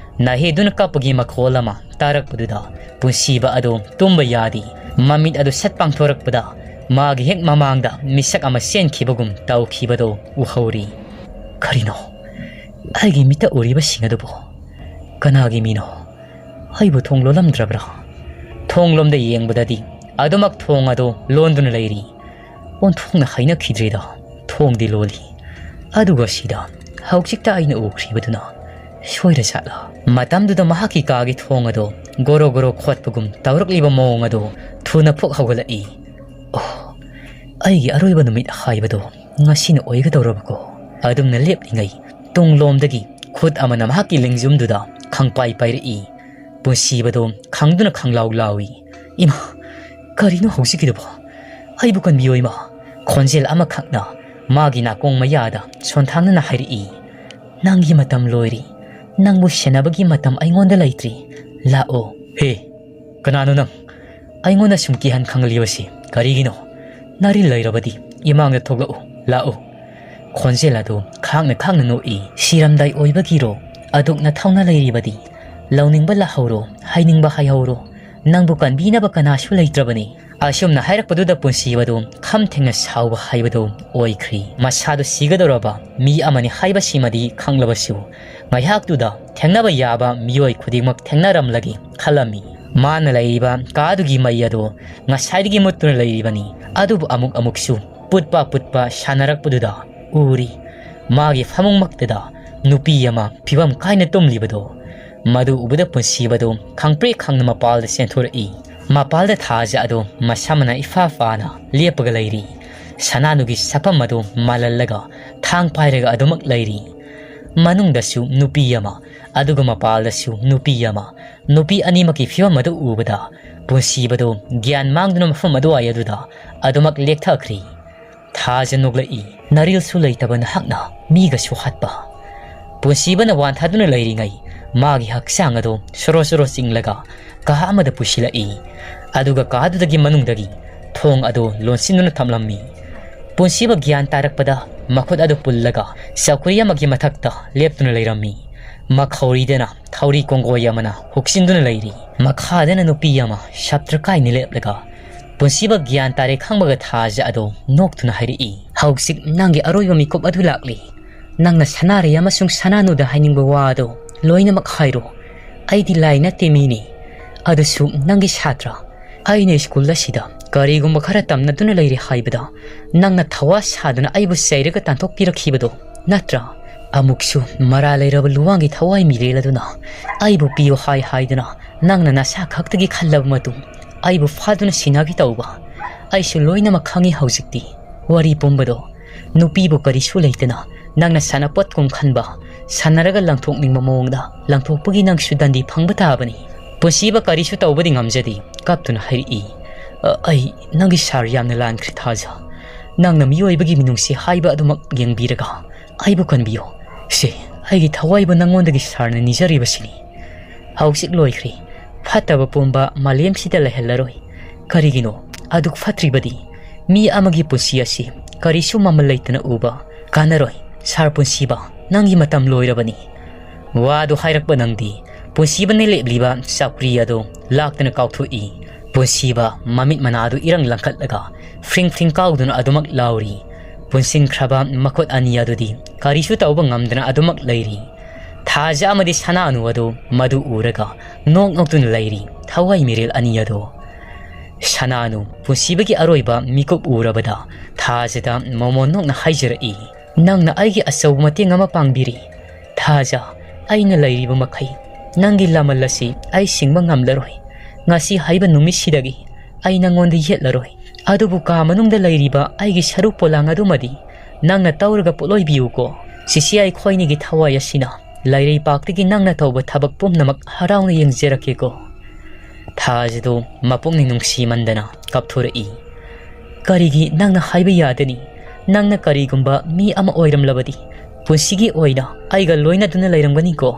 ꯅꯥꯍꯦꯗꯨꯅ ꯀꯞꯄꯒꯤ ꯃꯈꯣꯜ ꯑꯃ ꯇꯥꯔꯛꯄꯗꯨꯗ ꯄꯨꯟꯁꯤꯕ ꯑꯗꯨ ꯇꯨꯝꯕ ꯌꯥꯗꯦ꯫ ꯃꯃꯤꯠ ꯑꯗꯨ ꯁꯠ ꯄꯥꯡꯊꯣꯔꯛꯄꯗ ꯃꯥꯒꯤ ꯍꯦꯛ ꯃꯃꯥꯡꯗ ꯃꯤꯁꯛ ꯑꯃ ꯆꯦꯟꯈꯤꯕꯒꯨꯝ ꯇꯧꯈꯤꯕꯗꯨ ꯎꯍꯧꯔꯤ꯫ "ꯀꯔꯤꯅꯣ? ꯑꯩꯒꯤ ꯃꯤꯠꯇ ꯎꯔꯤꯕꯁꯤꯡ ꯑꯗꯨꯕꯨ ꯀꯅꯥꯒꯤ ꯃꯤꯅꯣ? ꯑꯩꯕꯨ ꯊꯣꯡ ꯂꯣꯜꯂꯝꯗ꯭ꯔꯕ꯭ꯔꯥ?" ꯊꯣꯡ ꯂꯣꯝꯗ ꯌꯦꯡꯕꯗꯗꯤ ꯑꯗꯨꯃꯛ ꯊꯣꯡ ꯑꯗꯨ ꯂꯣꯟꯗꯨꯅ ꯂꯩꯔꯤ꯫ ꯑꯣꯟꯊꯣꯛꯅ ꯍꯩꯅꯈꯤꯗ꯭ꯔꯦꯗ꯫ ꯊꯣꯡꯗꯤ ꯂꯣꯜꯂꯤ꯫ ꯑꯗꯨꯒ ꯁꯤꯗ ꯍꯧꯖꯤꯛꯇ ꯑꯩꯅ ꯎꯈ꯭ꯔꯤꯕꯗꯨꯅ ꯁꯣꯏꯔꯖꯥꯠꯂꯥ? ꯃꯇꯝꯗꯨꯗ ꯃꯍꯥꯛꯀꯤ ꯀꯥꯒꯤ ꯊꯣꯡ ꯑꯗꯣ ꯒꯣꯔꯣ ꯒꯣꯔꯣ ꯈꯣꯠꯄꯒꯨꯝ ꯇꯧꯔꯛꯂꯤꯕ ꯃꯑꯣꯡ ꯑꯗꯣ ꯊꯨꯅ ꯐꯨꯛ ꯍꯧꯒꯠꯂꯛꯏ꯫ ꯑꯣ, ꯑꯩꯒꯤ ꯑꯔꯣꯏꯕ ꯅꯨꯃꯤꯠ ꯍꯥꯏꯕꯗꯣ ꯉꯁꯤꯅ ꯑꯣꯏꯒꯗꯧꯔꯕꯀꯣ꯫ ꯑꯗꯨꯝꯅ ꯂꯦꯞꯂꯤꯉꯩ ꯇꯨꯡꯂꯣꯝꯗꯒꯤ ꯈꯨꯠ ꯑꯃꯅ ꯃꯍꯥꯛꯀꯤ ꯂꯦꯡꯖꯨꯝꯗꯨꯗ ꯈꯪꯄꯥꯏ ꯄꯥꯏꯔꯛꯏ꯫ ꯄꯨꯟꯁꯤꯕꯗꯣ ꯈꯪꯗꯨꯅ ꯈꯪꯂꯥꯎ ꯂꯥꯎꯏ꯫ "ꯏꯃꯥ, ꯀꯔꯤꯅꯣ ꯍꯧꯖꯤꯛꯀꯤꯗꯨꯕꯣ? ꯑꯩꯕꯨ ꯀꯟꯕꯤꯌꯣ ꯏꯃꯥ!" ꯈꯣꯟꯖꯦꯜ ꯑꯃꯈꯛꯅ ꯃꯥꯒꯤ ꯅꯥꯀꯣꯡ ꯃꯌꯥꯗ ꯁꯣꯟꯊꯥꯡꯅꯅ ꯍꯥꯏꯔꯛꯏ꯫ "ꯅꯪꯒꯤ ꯃꯇꯝ ꯂꯣꯏꯔꯦ꯫ ꯅꯪꯕꯨ ꯁꯦꯟꯅꯕꯒꯤ ꯃꯇꯝ ꯑꯩꯉꯣꯟꯗ ꯂꯩꯇ꯭ꯔꯦ꯫ ꯂꯥꯛꯑꯣ꯫" "ꯍꯦ, ꯀꯅꯥꯅꯣ ꯅꯪ? ꯑꯩꯉꯣꯟꯗ ꯁꯨꯝ ꯀꯤꯍꯟ ꯈꯪꯍꯜꯂꯤꯕꯁꯤ ꯀꯔꯤꯒꯤꯅꯣ? ꯅꯥꯔꯤꯜ ꯂꯩꯔꯕꯗꯤ ꯏꯃꯥꯡꯗ ꯊꯣꯛꯂꯛꯎ, ꯂꯥꯛꯎ꯫" ꯈꯣꯟꯖꯦꯜ ꯑꯗꯨ ꯈꯥꯡꯅ ꯈꯥꯡꯅ ꯅꯣꯛꯏ꯫ "ꯁꯤꯔꯝꯗꯥꯏ ꯑꯣꯏꯕꯒꯤꯔꯣ? ꯑꯗꯨꯛ ꯅꯊꯧꯅ ꯂꯩꯔꯤꯕꯗꯤ? ꯂꯧꯅꯤꯡꯕ ꯂꯥꯛꯍꯧꯔꯣ, ꯍꯥꯏꯅꯤꯡꯕ ꯍꯥꯏꯍꯧꯔꯣ꯫ ꯅꯪꯕꯨ ꯀꯟꯕꯤꯅꯕ ꯀꯅꯥꯁꯨ ꯂꯩꯇ꯭ꯔꯕꯅꯤ꯫" ꯑꯁꯨꯝꯅ ꯍꯥꯏꯔꯛꯄꯗꯨꯗ ꯄꯨꯟꯁꯤꯕꯗꯨ ꯈꯝ ꯊꯦꯡꯅ ꯁꯥꯎꯕ ꯍꯥꯏꯕꯗꯨ ꯑꯣꯏꯈ꯭ꯔꯤ꯫ ꯃꯁꯥꯗꯨ ꯁꯤꯒꯗꯧꯔꯕ ꯃꯤ ꯑꯃꯅꯤ ꯍꯥꯏꯕꯁꯤꯃꯗꯤ ꯈꯪꯂꯕꯁꯨ, ꯉꯥꯏꯍꯥꯛꯇꯨꯗ ꯊꯦꯡꯅꯕ ꯌꯥꯕ ꯃꯤꯑꯣꯏ ꯈꯨꯗꯤꯡꯃꯛ ꯊꯦꯡꯅꯔꯝꯂꯒꯦ ꯈꯜꯂꯝꯃꯤ꯫ ꯃꯥꯅ ꯂꯩꯔꯤꯕ ꯀꯥꯗꯨꯒꯤ ꯃꯩ ꯑꯗꯨ ꯉꯁꯥꯏꯗꯒꯤ ꯃꯨꯠꯇꯨꯅ ꯂꯩꯔꯤꯕꯅꯤ, ꯑꯗꯨꯕꯨ ꯑꯃꯨꯛ ꯑꯃꯨꯛꯁꯨ ꯄꯨꯠꯄ ꯄꯨꯠꯄ ꯁꯥꯟꯅꯔꯛꯄꯗꯨꯗ ꯎꯔꯤ꯫ ꯃꯥꯒꯤ ꯐꯃꯨꯡꯃꯛꯇꯗ ꯅꯨꯄꯤ ꯑꯃ ꯐꯤꯕꯝ ꯀꯥꯏꯅ ꯇꯨꯝꯂꯤꯕꯗꯣ꯫ ꯃꯗꯨ ꯎꯕꯗ ꯄꯨꯟꯁꯤꯕꯗꯨ ꯈꯪꯄ꯭ꯔꯦꯛ ꯈꯪꯅ ꯃꯄꯥꯜꯗ ꯆꯦꯟꯊꯣꯔꯛꯏ꯫ ꯃꯄꯥꯜꯗ ꯊꯥꯖ ꯑꯗꯨ ꯃꯁꯥꯃꯅ ꯏꯐꯥ ꯐꯥꯅ ꯂꯦꯞꯄꯒ ꯂꯩꯔꯤ꯫ ꯁꯅꯥꯅꯨꯒꯤ ꯁꯛꯐꯝ ꯑꯗꯨ ꯃꯥꯜꯍꯜꯂꯒ ꯊꯥꯡ ꯄꯥꯏꯔꯒ ꯑꯗꯨꯃꯛ ꯂꯩꯔꯤ꯫ ꯃꯅꯨꯡꯗꯁꯨ ꯅꯨꯄꯤ ꯑꯃ, ꯑꯗꯨꯒ ꯃꯄꯥꯜꯗꯁꯨ ꯅꯨꯄꯤ ꯑꯃ꯫ ꯅꯨꯄꯤ ꯑꯅꯤꯃꯛꯀꯤ ꯐꯤꯕꯝ ꯑꯗꯨ ꯎꯕꯗ ꯄꯨꯟꯁꯤꯕꯗꯨ ꯒ꯭ꯌꯥꯟ ꯃꯥꯡꯗꯨꯅ ꯃꯐꯝ ꯑꯗꯨꯋꯥꯏ ꯑꯗꯨꯗ ꯑꯗꯨꯃꯛ ꯂꯦꯛꯊꯈ꯭ꯔꯤ꯫ ꯊꯥꯖ ꯅꯣꯛꯂꯛꯏ꯫ "ꯅꯥꯔꯤꯜꯁꯨ ꯂꯩꯇꯕ ꯅꯍꯥꯛꯅ ꯃꯤꯒꯁꯨ ꯍꯥꯠꯄ!" ꯄꯨꯟꯁꯤꯕꯅ ꯋꯥꯟꯊꯗꯨꯅ ꯂꯩꯔꯤꯉꯩ ꯃꯥꯒꯤ ꯍꯛꯆꯥꯡ ꯑꯗꯨ ꯁꯣꯔꯣ ꯁꯣꯔꯣ ꯆꯤꯡꯂꯒ ꯀꯥ ꯑꯃꯗ ꯄꯨꯁꯤꯜꯂꯛꯏ꯫ ꯑꯗꯨꯒ ꯀꯥꯗꯨꯗꯒꯤ ꯃꯅꯨꯡꯗꯒꯤ ꯊꯣꯡ ꯑꯗꯨ ꯂꯣꯟꯁꯤꯟꯗꯨꯅ ꯊꯝꯂꯝꯃꯤ꯫ ꯄꯨꯟꯁꯤꯕ ꯒ꯭ꯌꯥꯟ ꯇꯥꯔꯛꯄꯗ ꯃꯈꯨꯠ ꯑꯗꯨ ꯄꯨꯜꯂꯒ ꯆꯧꯀ꯭ꯔꯤ ꯑꯃꯒꯤ ꯃꯊꯛꯇ ꯂꯦꯞꯇꯨꯅ ꯂꯩꯔꯝꯃꯤ꯫ ꯃꯈꯧꯔꯤꯗꯅ ꯊꯧꯔꯤ ꯀꯣꯡꯒꯣꯏ ꯑꯃꯅ ꯍꯨꯛꯆꯤꯟꯗꯨꯅ ꯂꯩꯔꯤ꯫ ꯃꯈꯥꯗꯅ ꯅꯨꯄꯤ ꯑꯃ ꯁꯞꯇ꯭ꯔ ꯀꯥꯏꯅ ꯂꯦꯞꯂꯒ ꯄꯨꯟꯁꯤꯕ ꯒ꯭ꯌꯥꯟ ꯇꯥꯔꯦ ꯈꯪꯕꯒ ꯊꯥꯖ ꯑꯗꯣ ꯅꯣꯛꯇꯨꯅ ꯍꯥꯏꯔꯛꯏ, "ꯍꯧꯖꯤꯛ ꯅꯪꯒꯤ ꯑꯔꯣꯏꯕ ꯃꯤꯀꯨꯞ ꯑꯗꯨ ꯂꯥꯛꯂꯤ꯫ ꯅꯪꯅ ꯁꯅꯥꯔꯩ ꯑꯃꯁꯨꯡ ꯁꯅꯥꯅꯨꯗ ꯍꯥꯏꯅꯤꯡꯕ ꯋꯥ ꯑꯗꯣ ꯂꯣꯏꯅꯃꯛ ꯍꯥꯏꯔꯣ꯫ ꯑꯩꯗꯤ ꯂꯥꯏ ꯅꯠꯇꯦ, ꯃꯤꯅꯤ꯫ ꯑꯗꯨꯁꯨ ꯅꯪꯒꯤ ꯁꯥꯇ꯭ꯔ꯫ ꯑꯩꯅ ꯁ꯭ꯀꯨꯜ ꯑꯁꯤꯗ ꯀꯔꯤꯒꯨꯝꯕ ꯈꯔ ꯇꯝꯅꯗꯨꯅ ꯂꯩꯔꯦ ꯍꯥꯏꯕꯗ ꯅꯪꯅ ꯊꯋꯥ ꯁꯥꯗꯨꯅ ꯑꯩꯕꯨ ꯆꯩꯔꯒ ꯇꯥꯟꯊꯣꯛꯄꯤꯔꯛꯈꯤꯕꯗꯣ ꯅꯠꯇ꯭ꯔꯥ? ꯑꯃꯨꯛꯁꯨ ꯃꯔꯥ ꯂꯩꯔꯕ ꯂꯨꯋꯥꯡꯒꯤ ꯊꯋꯥꯏ ꯃꯤꯔꯦꯜ ꯑꯗꯨꯅ ꯑꯩꯕꯨ ꯄꯤꯌꯨ ꯍꯥꯏ ꯍꯥꯏꯗꯨꯅ ꯅꯪꯅ ꯅꯁꯥ ꯈꯛꯇꯒꯤ ꯈꯜꯂꯕ ꯃꯇꯨꯡ ꯑꯩꯕꯨ ꯐꯥꯗꯨꯅ ꯁꯤꯟꯅꯒꯦ ꯇꯧꯕ꯫ ꯑꯩꯁꯨ ꯂꯣꯏꯅꯃꯛ ꯈꯪꯉꯤ ꯍꯧꯖꯤꯛꯇꯤ꯫ ꯋꯥꯔꯤ ꯄꯨꯝꯕꯗꯣ ꯅꯨꯄꯤꯕꯨ ꯀꯔꯤꯁꯨ ꯂꯩꯇꯅ ꯅꯪꯅ ꯁꯥꯟꯅꯄꯣꯠꯀꯨꯝ ꯈꯟꯕ, ꯁꯥꯟꯅꯔꯒ ꯂꯪꯊꯣꯛꯅꯤꯡꯕ ꯃꯑꯣꯡꯗ ꯂꯪꯊꯣꯛꯄꯒꯤ ꯅꯪꯁꯨ ꯗꯟꯗꯤ ꯐꯪꯕ ꯇꯥꯕꯅꯤ꯫ ꯄꯨꯟꯁꯤꯕ ꯀꯔꯤꯁꯨ ꯇꯧꯕꯗꯤ ꯉꯝꯖꯗꯦ, ꯀꯞꯇꯨꯅ ꯍꯥꯏꯔꯛꯏ꯫ "ꯑ, ꯑꯩ ꯅꯪꯒꯤ ꯁꯥꯔ ꯌꯥꯝꯅ ꯂꯥꯟꯈ꯭ꯔꯦ ꯊꯥꯖ꯫ ꯅꯪꯅ ꯃꯤꯑꯣꯏꯕꯒꯤ ꯃꯤꯅꯨꯡꯁꯤ ꯍꯥꯏꯕ ꯑꯗꯨꯃꯛ ꯌꯦꯡꯕꯤꯔꯒ ꯑꯩꯕꯨ ꯀꯟꯕꯤꯌꯨ꯫ ꯁꯦ, ꯑꯩꯒꯤ ꯊꯋꯥꯏꯕꯨ ꯅꯪꯉꯣꯟꯗꯒꯤ ꯁꯥꯔꯅ ꯅꯤꯖꯔꯤꯕꯁꯤꯅꯤ꯫ ꯍꯧꯖꯤꯛ ꯂꯣꯏꯈ꯭ꯔꯦ꯫ ꯐꯠꯇꯕ ꯄꯨꯝꯕ ꯃꯥꯂꯦꯝꯁꯤꯗ ꯂꯩꯍꯜꯂꯔꯣꯏ꯫ ꯀꯔꯤꯒꯤꯅꯣ? ꯑꯗꯨꯛ ꯐꯠꯇ꯭ꯔꯤꯕꯗꯤ ꯃꯤ ꯑꯃꯒꯤ ꯄꯨꯟꯁꯤ ꯑꯁꯤ ꯀꯔꯤꯁꯨ ꯃꯃꯜ ꯂꯩꯇꯅ ꯎꯕ ꯀꯥꯟꯅꯔꯣꯏ꯫ ꯁꯥꯔ ꯄꯨꯟꯁꯤꯕ, ꯅꯪꯒꯤ ꯃꯇꯝ ꯂꯣꯏꯔꯕꯅꯤ꯫" ꯋꯥꯗꯨ ꯍꯥꯏꯔꯛꯄ ꯅꯪꯗꯤ ꯄꯨꯟꯁꯤꯕꯅ ꯂꯦꯞꯂꯤꯕ ꯆꯧꯀ꯭ꯔꯤ ꯑꯗꯨ ꯂꯥꯛꯇꯅ ꯀꯥꯎꯊꯣꯛꯏ꯫ ꯄꯨꯟꯁꯤꯕ ꯃꯃꯤꯠ ꯃꯅꯥꯗꯨ ꯏꯔꯪ ꯂꯪꯈꯠꯂꯒ ꯐ꯭ꯔꯤꯡ ꯐ꯭ꯔꯤꯡ ꯀꯥꯎꯗꯨꯅ ꯑꯗꯨꯃꯛ ꯂꯥꯎꯔꯤ꯫ ꯄꯨꯟꯁꯤꯟꯈ꯭ꯔꯕ ꯃꯈꯨꯠ ꯑꯅꯤ ꯑꯗꯨꯗꯤ ꯀꯔꯤꯁꯨ ꯇꯧꯕ ꯉꯝꯗꯅ ꯑꯗꯨꯃꯛ ꯂꯩꯔꯤ꯫ ꯊꯥꯖ ꯑꯃꯗꯤ ꯁꯅꯥꯅꯨ ꯑꯗꯨ ꯃꯗꯨ ꯎꯔꯒ ꯅꯣꯛ ꯅꯣꯛꯇꯨꯅ ꯂꯩꯔꯤ꯫ ꯊꯋꯥꯏ ꯃꯤꯔꯦꯜ ꯑꯅꯤ ꯑꯗꯨ꯫ ꯁꯅꯥꯅꯨ ꯄꯨꯟꯁꯤꯕꯒꯤ ꯑꯔꯣꯏꯕ ꯃꯤꯀꯨꯞ ꯎꯔꯕꯗ ꯊꯥꯖꯗ ꯃꯣꯃꯣꯟ ꯅꯣꯛꯅ ꯍꯥꯏꯖꯔꯛꯏ, "ꯅꯪꯅ ꯑꯩꯒꯤ ꯑꯆꯧꯕ ꯃꯇꯦꯡ ꯑꯃ ꯄꯥꯡꯕꯤꯔꯤ꯫ ꯊꯥꯖ, ꯑꯩꯅ ꯂꯩꯔꯤꯕ ꯃꯈꯩ ꯅꯪꯒꯤ ꯂꯃꯜ ꯑꯁꯤ ꯑꯩ ꯁꯤꯡꯕ ꯉꯝꯂꯔꯣꯏ꯫ ꯉꯁꯤ ꯍꯥꯏꯕ ꯅꯨꯃꯤꯠꯁꯤꯗꯒꯤ ꯑꯩ ꯅꯪꯉꯣꯟꯗ ꯌꯦꯠꯂꯔꯣꯏ꯫ ꯑꯗꯨꯕꯨ ꯀꯥ ꯃꯅꯨꯡꯗ ꯂꯩꯔꯤꯕ ꯑꯩꯒꯤ ꯁꯔꯨꯛ ꯄꯣꯂꯥꯡ ꯑꯗꯨꯃꯗꯤ ꯅꯪꯅ ꯇꯧꯔꯒ ꯄꯣꯠꯂꯣꯏꯕꯤꯌꯨꯀꯣ꯫ ꯆꯤꯆꯦ ꯑꯩꯈꯣꯏꯅꯤꯒꯤ ꯊꯋꯥꯏ ꯑꯁꯤꯅ ꯂꯩꯔꯩꯄꯥꯛꯇꯒꯤ ꯅꯪꯅ ꯇꯧꯕ ꯊꯕꯛ ꯄꯨꯝꯅꯃꯛ ꯍꯔꯥꯎꯅ ꯌꯦꯡꯖꯔꯛꯀꯦꯀꯣ꯫" ꯊꯥꯖꯗꯨ ꯃꯄꯨꯛꯅꯤꯡ ꯅꯨꯡꯁꯤꯃꯟꯗꯅ ꯀꯞꯊꯣꯔꯛꯏ꯫ "ꯀꯔꯤꯒꯤ ꯅꯪꯅ ꯍꯥꯏꯕ ꯌꯥꯗꯅꯤ? ꯅꯪꯅ ꯀꯔꯤꯒꯨꯝꯕ ꯃꯤ ꯑꯃ ꯑꯣꯏꯔꯝꯂꯕꯗꯤ ꯄꯨꯟꯁꯤꯒꯤ ꯑꯣꯏꯅ ꯑꯩꯒ ꯂꯣꯏꯅꯗꯨꯅ ꯂꯩꯔꯝꯒꯅꯤꯀꯣ꯫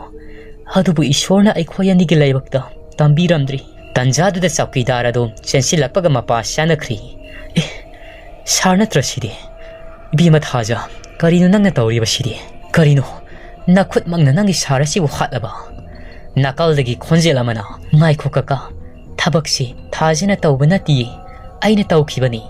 ꯑꯗꯨꯕꯨ ꯏꯁꯣꯔꯅ ꯑꯩꯈꯣꯏ ꯑꯅꯤꯒꯤ ꯂꯥꯏꯕꯛꯇ ꯇꯝꯕꯤꯔꯝꯗ꯭ꯔꯤ꯫" ꯇꯟꯖꯥꯗꯨꯗ ꯆꯧꯀꯤꯗꯥꯔ ꯑꯗꯨ ꯆꯦꯟꯁꯤꯜꯂꯛꯄꯒ ꯃꯄꯥ ꯆꯥꯅꯈ꯭ꯔꯤ꯫ "ꯑꯦ, ꯁꯥꯔ ꯅꯠꯇ꯭ꯔ ꯁꯤꯗꯤ? ꯏꯕꯦꯝꯃ ꯊꯥꯖ, ꯀꯔꯤꯅꯣ ꯅꯪꯅ ꯇꯧꯔꯤꯕꯁꯤꯗꯤ? ꯀꯔꯤꯅꯣ? ꯅꯈꯨꯠꯃꯛꯅ ꯅꯪꯒꯤ ꯁꯥꯔ ꯑꯁꯤꯕꯨ ꯍꯥꯠꯂꯕ?" ꯅꯥꯀꯜꯗꯒꯤ ꯈꯣꯟꯖꯦꯜ ꯑꯃꯅ, "ꯉꯥꯏꯈꯣ ꯀꯀꯥ, ꯊꯕꯛꯁꯤ ꯊꯥꯖꯅ ꯇꯧꯕ ꯅꯠꯇꯤꯌꯦ, ꯑꯩꯅ ꯇꯧꯈꯤꯕꯅꯤ꯫"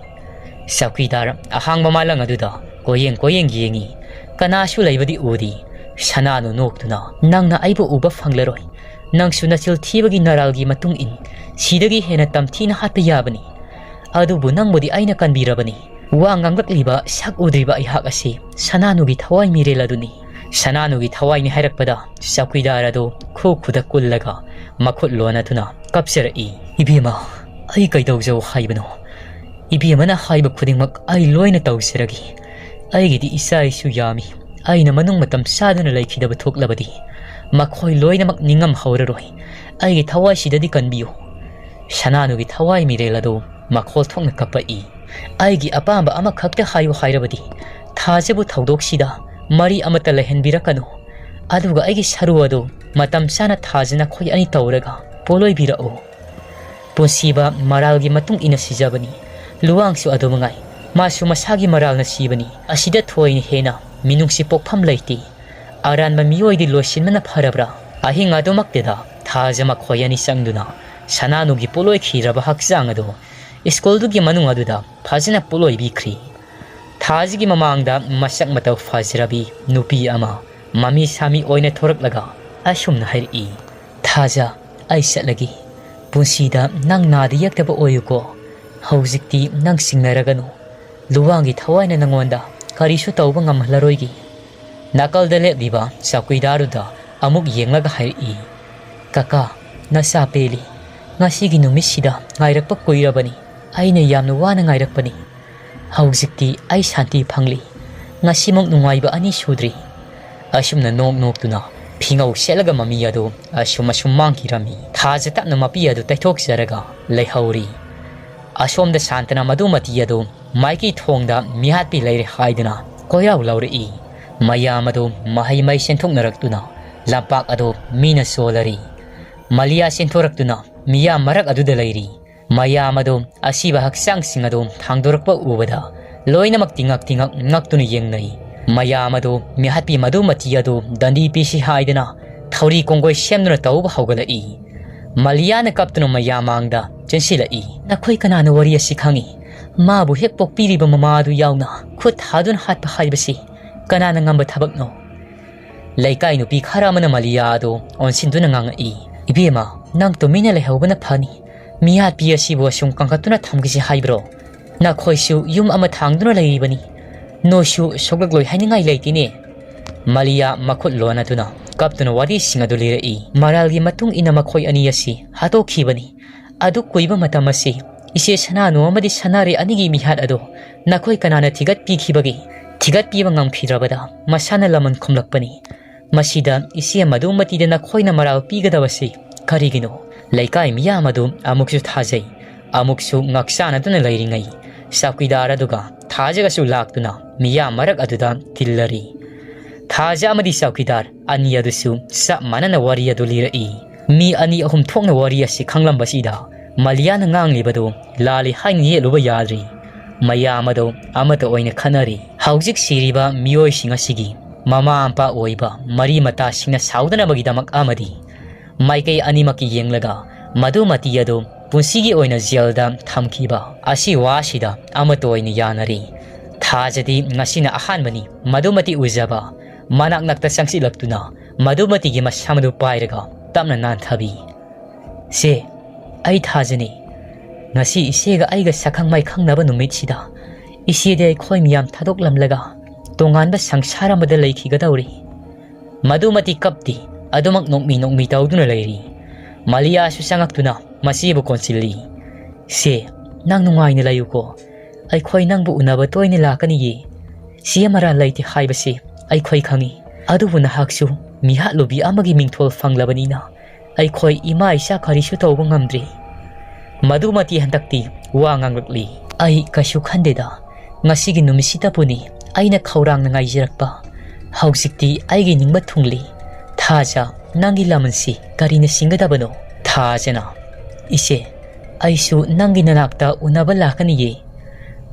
ꯆꯧꯀꯤꯗꯥꯔ ꯑꯍꯥꯡꯕ ꯃꯥꯂꯪ ꯑꯗꯨꯗ ꯀꯣꯌꯦꯡ ꯀꯣꯌꯦꯡ ꯌꯦꯡꯉꯤ꯫ ꯀꯅꯥꯁꯨ ꯂꯩꯕꯗꯤ ꯎꯗꯦ꯫ ꯁꯅꯥꯅꯨ ꯅꯣꯛꯇꯨꯅ, "ꯅꯪꯅ ꯑꯩꯕꯨ ꯎꯕ ꯐꯪꯂꯔꯣꯏ꯫ ꯅꯪꯁꯨ ꯅꯆꯤꯜ ꯊꯤꯕꯒꯤ ꯅꯔꯥꯜꯒꯤ ꯃꯇꯨꯡ ꯏꯟ ꯁꯤꯗꯒꯤ ꯍꯦꯟꯅ ꯇꯝꯊꯤꯅ ꯍꯥꯠꯄ ꯌꯥꯕꯅꯤ꯫ "ꯑꯗꯨꯕꯨ ꯅꯪꯕꯨꯗꯤ ꯑꯩꯅ ꯀꯟꯕꯤꯔꯕꯅꯤ꯫ ꯋꯥ ꯉꯥꯡꯂꯛꯂꯤꯕ ꯁꯛ ꯎꯗ꯭ꯔꯤꯕ ꯑꯩꯍꯥꯛ ꯑꯁꯤ ꯁꯅꯥꯅꯨꯒꯤ ꯊꯋꯥꯏ ꯃꯤꯔꯦꯜ ꯑꯗꯨꯅꯤ꯫ ꯁꯅꯥꯅꯨꯒꯤ ꯊꯋꯥꯏꯅꯤ" ꯍꯥꯏꯔꯛꯄꯗ ꯆꯧꯀꯤꯗꯥꯔ ꯑꯗꯨ ꯈꯨ ꯈꯨꯗ ꯀꯨꯜꯂꯒ ꯃꯈꯨꯠ ꯂꯣꯟꯅꯗꯨꯅ ꯀꯞꯆꯔꯛꯏ꯫ "ꯏꯕꯦꯝꯃ, ꯑꯩ ꯀꯩꯗꯧꯖꯧ ꯍꯥꯏꯕꯅꯣ? ꯏꯕꯦꯝꯃꯅ ꯍꯥꯏꯕ ꯈꯨꯗꯤꯡꯃꯛ ꯑꯩ ꯂꯣꯏꯅ ꯇꯧꯖꯔꯒꯦ꯫ ꯑꯩꯒꯤꯗꯤ ꯏꯆꯥ ꯏꯁꯨ ꯌꯥꯝꯃꯤ꯫ ꯑꯩꯅ ꯃꯅꯨꯡ ꯃꯇꯝ ꯆꯥꯗꯨꯅ ꯂꯩꯈꯤꯗꯕ ꯊꯣꯛꯂꯕꯗꯤ ꯃꯈꯣꯏ ꯂꯣꯏꯅꯃꯛ ꯅꯤꯡꯉꯝꯍꯧꯔꯔꯣꯏ꯫ ꯑꯩꯒꯤ ꯊꯋꯥꯏꯁꯤꯗꯗꯤ ꯀꯟꯕꯤꯌꯨ꯫" ꯁꯅꯥꯅꯨꯒꯤ ꯊꯋꯥꯏ ꯃꯤꯔꯦꯜ ꯑꯗꯨ ꯃꯈꯣꯜ ꯊꯣꯛꯅ ꯀꯞꯄꯛꯏ꯫ "ꯑꯩꯒꯤ ꯑꯄꯥꯝꯕ ꯑꯃꯈꯛꯇ ꯍꯥꯏꯌꯨ ꯍꯥꯏꯔꯕꯗꯤ ꯊꯥꯖꯕꯨ ꯊꯧꯗꯣꯛꯁꯤꯗ ꯃꯔꯤ ꯑꯃꯠꯇ ꯂꯩꯍꯟꯕꯤꯔꯛꯀꯅꯨ꯫ ꯑꯗꯨꯒ ꯑꯩꯒꯤ ꯁꯔꯨ ꯑꯗꯨ ꯃꯇꯝ ꯆꯥꯅ ꯊꯥꯖ ꯅꯈꯣꯏ ꯑꯅꯤ ꯇꯧꯔꯒ ꯄꯣꯠꯂꯣꯏꯕꯤꯔꯛꯎ꯫" ꯄꯨꯟꯁꯤꯕ ꯃꯔꯥꯜꯒꯤ ꯃꯇꯨꯡ ꯏꯟꯅ ꯁꯤꯖꯕꯅꯤ꯫ ꯂꯨꯋꯥꯡꯁꯨ ꯑꯗꯨ ꯃꯉꯥꯏ꯫ ꯃꯥꯁꯨ ꯃꯁꯥꯒꯤ ꯃꯔꯥꯜꯅ ꯁꯤꯕꯅꯤ꯫ ꯑꯁꯤꯗ ꯊꯣꯏꯅ ꯍꯦꯟꯅ ꯃꯤꯅꯨꯡꯁꯤ ꯄꯣꯛꯐꯝ ꯂꯩꯇꯦ꯫ ꯑꯔꯥꯟꯕ ꯃꯤꯑꯣꯏꯗꯤ ꯂꯣꯏꯁꯤꯟꯕꯅ ꯐꯔꯕ꯭ꯔꯥ? ꯑꯍꯤꯡ ꯑꯗꯨꯃꯛꯇꯗ ꯊꯥꯖ ꯃꯈꯣꯏ ꯑꯅꯤ ꯆꯪꯗꯨꯅ ꯁꯅꯥꯅꯨꯒꯤ ꯄꯣꯠꯂꯣꯏꯈꯤꯔꯕ ꯍꯛꯆꯥꯡ ꯑꯗꯨ ꯁ꯭ꯀꯨꯜꯗꯨꯒꯤ ꯃꯅꯨꯡ ꯑꯗꯨꯗ ꯐꯖꯅ ꯄꯣꯠꯂꯣꯏꯕꯤꯈ꯭ꯔꯤ꯫ ꯊꯥꯖꯒꯤ ꯃꯃꯥꯡꯗ ꯃꯁꯛ ꯃꯇꯧ ꯐꯖꯔꯕꯤ ꯅꯨꯄꯤ ꯑꯃ ꯃꯃꯤ ꯁꯥꯃꯤ ꯑꯣꯏꯅ ꯊꯣꯔꯛꯂꯒ ꯑꯁꯨꯝꯅ ꯍꯥꯏꯔꯛꯏ, "ꯊꯥꯖ, ꯑꯩ ꯆꯠꯂꯒꯦ꯫ ꯄꯨꯟꯁꯤꯗ ꯅꯪ ꯅꯥꯗ ꯌꯦꯛꯇꯕ ꯑꯣꯏꯌꯨꯀꯣ꯫ ꯍꯧꯖꯤꯛꯇꯤ ꯅꯪ ꯆꯤꯡꯅꯔꯒꯅꯨ꯫ ꯂꯨꯋꯥꯡꯒꯤ ꯊꯋꯥꯏꯅ ꯅꯪꯉꯣꯟꯗ ꯀꯔꯤꯁꯨ ꯇꯧꯕ ꯉꯝꯍꯜꯂꯔꯣꯏꯒꯦ꯫" ꯅꯥꯀꯜꯗ ꯂꯦꯞꯂꯤꯕ ꯆꯧꯀꯤꯗꯥꯔꯗꯨꯗ ꯑꯃꯨꯛ ꯌꯦꯡꯂꯒ ꯍꯥꯏꯔꯛꯏ, "ꯀꯀꯥ, ꯅꯆꯥ ꯄꯦꯜꯂꯤ꯫ ꯉꯁꯤꯒꯤ ꯅꯨꯃꯤꯠꯁꯤꯗ ꯉꯥꯏꯔꯛꯄ ꯀꯨꯏꯔꯕꯅꯤ꯫ ꯑꯩꯅ ꯌꯥꯝꯅ ꯋꯥꯅ ꯉꯥꯏꯔꯛꯄꯅꯤ꯫ ꯍꯧꯖꯤꯛꯇꯤ ꯑꯩ ꯁꯥꯟꯇꯤ ꯐꯪꯂꯤ꯫ ꯉꯁꯤꯃꯨꯛ ꯅꯨꯡꯉꯥꯏꯕ ꯑꯅꯤ ꯁꯨꯗ꯭ꯔꯤ꯫" ꯑꯁꯨꯝꯅ ꯅꯣꯛ ꯅꯣꯛꯇꯨꯅ ꯐꯤꯉꯧ ꯁꯦꯠꯂꯒ ꯃꯃꯤ ꯑꯗꯨ ꯑꯁꯨꯝ ꯑꯁꯨꯝ ꯃꯥꯡꯈꯤꯔꯝꯃꯤ꯫ ꯊꯥꯖ ꯇꯞꯅ ꯃꯄꯤ ꯑꯗꯨ ꯇꯩꯊꯣꯛꯆꯔꯒ ꯂꯩꯍꯧꯔꯤ꯫ ꯑꯁꯣꯝꯗ ꯁꯥꯟꯇꯅ ꯃꯗꯨ ꯃꯇꯤ ꯑꯗꯨ ꯃꯥꯏꯀꯩ ꯊꯣꯡꯗ ꯃꯤꯍꯥꯠꯄꯤ ꯂꯩꯔꯦ ꯍꯥꯏꯗꯨꯅ ꯀꯣꯏꯔꯥꯎ ꯂꯧꯔꯛꯏ꯫ ꯃꯌꯥꯝ ꯑꯗꯨ ꯃꯍꯩ ꯃꯍꯩ ꯆꯦꯟꯊꯣꯛꯅꯔꯛꯇꯨꯅ ꯂꯝꯄꯥꯛ ꯑꯗꯨ ꯃꯤꯅ ꯆꯣꯜꯂꯔꯤ꯫ ꯃꯂꯤꯌꯥ ꯆꯦꯟꯊꯣꯔꯛꯇꯨꯅ ꯃꯤꯌꯥꯝ ꯃꯔꯛ ꯑꯗꯨꯗ ꯂꯩꯔꯤ꯫ ꯃꯌꯥꯝ ꯑꯗꯨ ꯑꯁꯤꯕ ꯍꯛꯆꯥꯡꯁꯤꯡ ꯑꯗꯨ ꯊꯥꯡꯗꯣꯔꯛꯄ ꯎꯕꯗ ꯂꯣꯏꯅꯃꯛ ꯇꯤꯉꯛ ꯇꯤꯉꯛ ꯉꯛꯇꯨꯅ ꯌꯦꯡꯅꯩ꯫ ꯃꯌꯥꯝ ꯑꯗꯨ ꯃꯤꯍꯥꯠꯄꯤ ꯃꯗꯨ ꯃꯇꯤ ꯑꯗꯨ ꯗꯟꯗꯤ ꯄꯤꯁꯤ ꯍꯥꯏꯗꯅ ꯊꯧꯔꯤ ꯀꯣꯡꯒꯣꯏ ꯁꯦꯝꯗꯨꯅ ꯇꯧꯕ ꯍꯧꯒꯠꯂꯛꯏ꯫ ꯃꯂꯤꯌꯥꯅ ꯀꯞꯇꯨꯅ ꯃꯌꯥꯝ ꯃꯥꯡꯗ ꯆꯦꯟꯁꯤꯜꯂꯛꯏ꯫ "ꯅꯈꯣꯏ ꯀꯅꯥꯅ ꯋꯥꯔꯤ ꯑꯁꯤ ꯈꯪꯏ? ꯃꯥꯕꯨ ꯍꯦꯛ ꯄꯣꯛꯄꯤꯔꯤꯕ ꯃꯃꯥ ꯑꯗꯨ ꯌꯥꯎꯅ ꯈꯨꯠ ꯊꯥꯗꯨꯅ ꯍꯥꯠꯄ ꯍꯥꯏꯕꯁꯤ ꯀꯅꯥꯅ ꯉꯝꯕ ꯊꯕꯛꯅꯣ?" ꯂꯩꯀꯥꯏ ꯅꯨꯄꯤ ꯈꯔ ꯑꯃꯅ ꯃꯂꯤꯌꯥ ꯑꯗꯨ ꯑꯣꯟꯁꯤꯟꯗꯨꯅ ꯉꯥꯡꯉꯛꯏ, "ꯏꯕꯦꯝꯃ, ꯅꯪ ꯇꯨꯃꯤꯟꯅ ꯂꯩꯍꯧꯕꯅ ꯐꯅꯤ꯫ "ꯃꯤꯍꯥꯠꯄꯤ ꯑꯁꯤꯕꯨ ꯑꯁꯨꯝ ꯀꯟꯈꯠꯇꯨꯅ ꯊꯝꯈꯤꯁꯤ ꯍꯥꯏꯕ꯭ꯔꯣ? ꯅꯈꯣꯏꯁꯨ ꯌꯨꯝ ꯑꯃ ꯊꯥꯡꯗꯨꯅ ꯂꯩꯔꯤꯕꯅꯤ꯫ ꯅꯣꯏꯁꯨ ꯁꯣꯛꯂꯛꯂꯣꯏ ꯍꯥꯏꯅꯤꯡꯉꯥꯏ ꯂꯩꯇꯦꯅꯦ"꯫ ꯃꯥꯂꯤꯌꯥ ꯃꯈꯨꯠ ꯂꯣꯟꯅꯗꯨꯅ ꯀꯞꯇꯨꯅ ꯋꯥꯔꯤꯁꯤꯡ ꯑꯗꯨ ꯂꯤꯔꯛꯏ꯫ ꯃꯔꯥꯜꯒꯤ ꯃꯇꯨꯡ ꯏꯟꯅ ꯃꯈꯣꯏ ꯑꯅꯤ ꯑꯁꯤ ꯍꯥꯠꯇꯣꯛꯈꯤꯕꯅꯤ꯫ ꯑꯗꯨꯛ ꯀꯨꯏꯕ ꯃꯇꯝ ꯑꯁꯤ ꯏꯆꯦ ꯁꯅꯥꯅꯨ ꯑꯃꯗꯤ ꯁꯅꯥꯔꯩ ꯑꯅꯤꯒꯤ ꯃꯤꯍꯥꯠ ꯑꯗꯨ ꯅꯈꯣꯏ ꯀꯅꯥꯅ ꯊꯤꯒꯠꯄꯤꯈꯤꯕꯒꯦ? ꯊꯤꯒꯠꯄꯤꯕ ꯉꯝꯈꯤꯗ꯭ꯔꯕꯗ ꯃꯁꯥꯅ ꯂꯃꯟ ꯈꯨꯝꯂꯛꯄꯅꯤ꯫ ꯃꯁꯤꯗ ꯏꯆꯦ ꯃꯗꯨꯃꯇꯤꯗ ꯅꯈꯣꯏꯅ ꯃꯔꯥꯜ ꯄꯤꯒꯗꯕꯁꯤ ꯀꯔꯤꯒꯤꯅꯣ? ꯂꯩꯀꯥꯏ ꯃꯤꯌꯥꯝ ꯑꯗꯨ ꯑꯃꯨꯛꯁꯨ ꯊꯥꯖꯩ, ꯑꯃꯨꯛꯁꯨ ꯉꯥꯛꯆꯥꯅꯗꯨꯅ ꯂꯩꯔꯤꯉꯩ, ꯆꯧꯀꯤꯗꯥꯔ ꯑꯗꯨꯒ ꯊꯥꯖꯒꯁꯨ ꯂꯥꯛꯇꯨꯅ ꯃꯤꯌꯥꯝ ꯃꯔꯛ ꯑꯗꯨꯗ ꯇꯤꯜꯂꯔꯤ꯫ ꯊꯥꯖ ꯑꯃꯗꯤ ꯆꯧꯀꯤꯗꯥꯔ ꯑꯅꯤ ꯑꯗꯨꯁꯨ ꯆꯞ ꯃꯥꯟꯅꯅ ꯋꯥꯔꯤ ꯑꯗꯨ ꯂꯤꯔꯛꯏ꯫ ꯃꯤ ꯑꯅꯤ ꯑꯍꯨꯝ ꯊꯣꯛꯅ ꯋꯥꯔꯤ ꯑꯁꯤ ꯈꯪꯂꯝꯕꯁꯤꯗ ꯃꯥꯂꯤꯌꯥꯅ ꯉꯥꯡꯂꯤꯕꯗꯨ ꯂꯥꯜꯂꯤ ꯍꯥꯏꯅ ꯌꯦꯠꯂꯨꯕ ꯌꯥꯗ꯭ꯔꯤ꯫ ꯃꯌꯥꯝ ꯑꯗꯨ ꯑꯃꯠꯇ ꯑꯣꯏꯅ ꯈꯟꯅꯔꯤ꯫ ꯍꯧꯖꯤꯛ ꯁꯤꯔꯤꯕ ꯃꯤꯑꯣꯏꯁꯤꯡ ꯑꯁꯤꯒꯤ ꯃꯃꯥ ꯃꯄꯥ ꯑꯣꯏꯕ ꯃꯔꯤ ꯃꯇꯥꯁꯤꯡꯅ ꯁꯥꯎꯗꯅꯕꯒꯤꯗꯃꯛ ꯑꯃꯗꯤ ꯃꯥꯏꯀꯩ ꯑꯅꯤꯃꯛꯀꯤ ꯌꯦꯡꯂꯒ ꯃꯗꯨꯃꯇꯤ ꯑꯗꯨ ꯄꯨꯟꯁꯤꯒꯤ ꯑꯣꯏꯅ ꯖꯦꯜꯗ ꯊꯝꯈꯤꯕ ꯑꯁꯤ ꯋꯥꯁꯤꯗ ꯑꯃꯠꯇ ꯑꯣꯏꯅ ꯌꯥꯅꯔꯤ꯫ ꯊꯥꯖꯗꯤ ꯉꯁꯤꯅ ꯑꯍꯥꯟꯕꯅꯤ ꯃꯗꯨꯃꯇꯤ ꯎꯖꯕ꯫ ꯃꯅꯥꯛ ꯅꯛꯇ ꯆꯪꯁꯤꯜꯂꯛꯇꯨꯅ ꯃꯗꯨꯃꯇꯤꯒꯤ ꯃꯁꯝ ꯑꯗꯨ ꯄꯥꯏꯔꯒ ꯇꯞꯅ ꯅꯥꯟꯊꯕꯤ꯫ "ꯁꯦ, ꯑꯩ ꯊꯥꯖꯅꯤ꯫ ꯉꯁꯤ ꯏꯆꯦꯒ ꯑꯩꯒ ꯁꯛꯈꯪ ꯃꯥꯏꯈꯪꯅꯕ ꯅꯨꯃꯤꯠꯁꯤꯗ ꯏꯆꯦꯗꯤ ꯑꯩꯈꯣꯏ ꯃꯤꯌꯥꯝ ꯊꯥꯗꯣꯛꯂꯝꯂꯒ ꯇꯣꯉꯥꯟꯕ ꯁꯪꯁꯥꯔ ꯑꯃꯗ ꯂꯩꯈꯤꯒꯗꯧꯔꯤ"꯫ ꯃꯗꯨꯃꯇꯤ ꯀꯞꯇꯤ ꯑꯗꯨꯃꯛ ꯅꯣꯛꯃꯤ ꯅꯣꯛꯃꯤ ꯇꯧꯗꯨꯅ ꯂꯩꯔꯤ꯫ ꯃꯥꯂꯤꯌꯥꯁꯨ ꯆꯪꯉꯛꯇꯨꯅ ꯃꯁꯤꯕꯨ ꯀꯣꯟꯁꯤꯜꯂꯤ꯫ "ꯁꯦ, ꯅꯪ ꯅꯨꯡꯉꯥꯏꯅ ꯂꯩꯌꯨꯀꯣ꯫ ꯑꯩꯈꯣꯏ ꯅꯪꯕꯨ ꯎꯅꯕ ꯇꯣꯏꯅ ꯂꯥꯛꯀꯅꯤꯌꯦ꯫ ꯁꯤ ꯃꯔꯥꯜ ꯂꯩꯇꯦ ꯍꯥꯏꯕꯁꯤ ꯑꯩꯈꯣꯏ ꯈꯪꯏ꯫ ꯑꯗꯨꯕꯨ ꯅꯍꯥꯛꯁꯨ ꯃꯤꯍꯥꯠꯂꯨꯕꯤ ꯑꯃꯒꯤ ꯃꯤꯡꯊꯣꯜ ꯐꯪꯂꯕꯅꯤꯅ ꯑꯩꯈꯣꯏ ꯏꯃꯥ ꯏꯆꯥ ꯀꯔꯤꯁꯨ ꯇꯧꯕ ꯉꯝꯗ꯭ꯔꯤ"꯫ ꯃꯗꯨꯃꯇꯤ ꯍꯟꯗꯛꯇꯤ ꯋꯥ ꯉꯥꯡꯂꯛꯂꯤ꯫ "ꯑꯩ ꯀꯩꯁꯨ ꯈꯟꯗꯦꯗ꯫ ꯉꯁꯤꯒꯤ ꯅꯨꯃꯤꯠꯁꯤꯗꯕꯨꯅꯤ ꯑꯩꯅ ꯈꯧꯔꯥꯡꯅ ꯉꯥꯏꯖꯔꯛꯄ꯫ ꯍꯧꯖꯤꯛꯇꯤ ꯑꯩꯒꯤ ꯅꯤꯡꯕ ꯊꯨꯡꯂꯤ꯫ ꯊꯥꯖ, ꯅꯪꯒꯤ ꯂꯃꯟꯁꯤ ꯀꯔꯤꯅ ꯁꯤꯡꯒꯗꯕꯅꯣ?" ꯊꯥꯖꯅ, "ꯏꯆꯦ, ꯑꯩꯁꯨ ꯅꯪꯒꯤ ꯅꯅꯥꯛꯇ ꯎꯅꯕ ꯂꯥꯛꯀꯅꯤꯌꯦ"꯫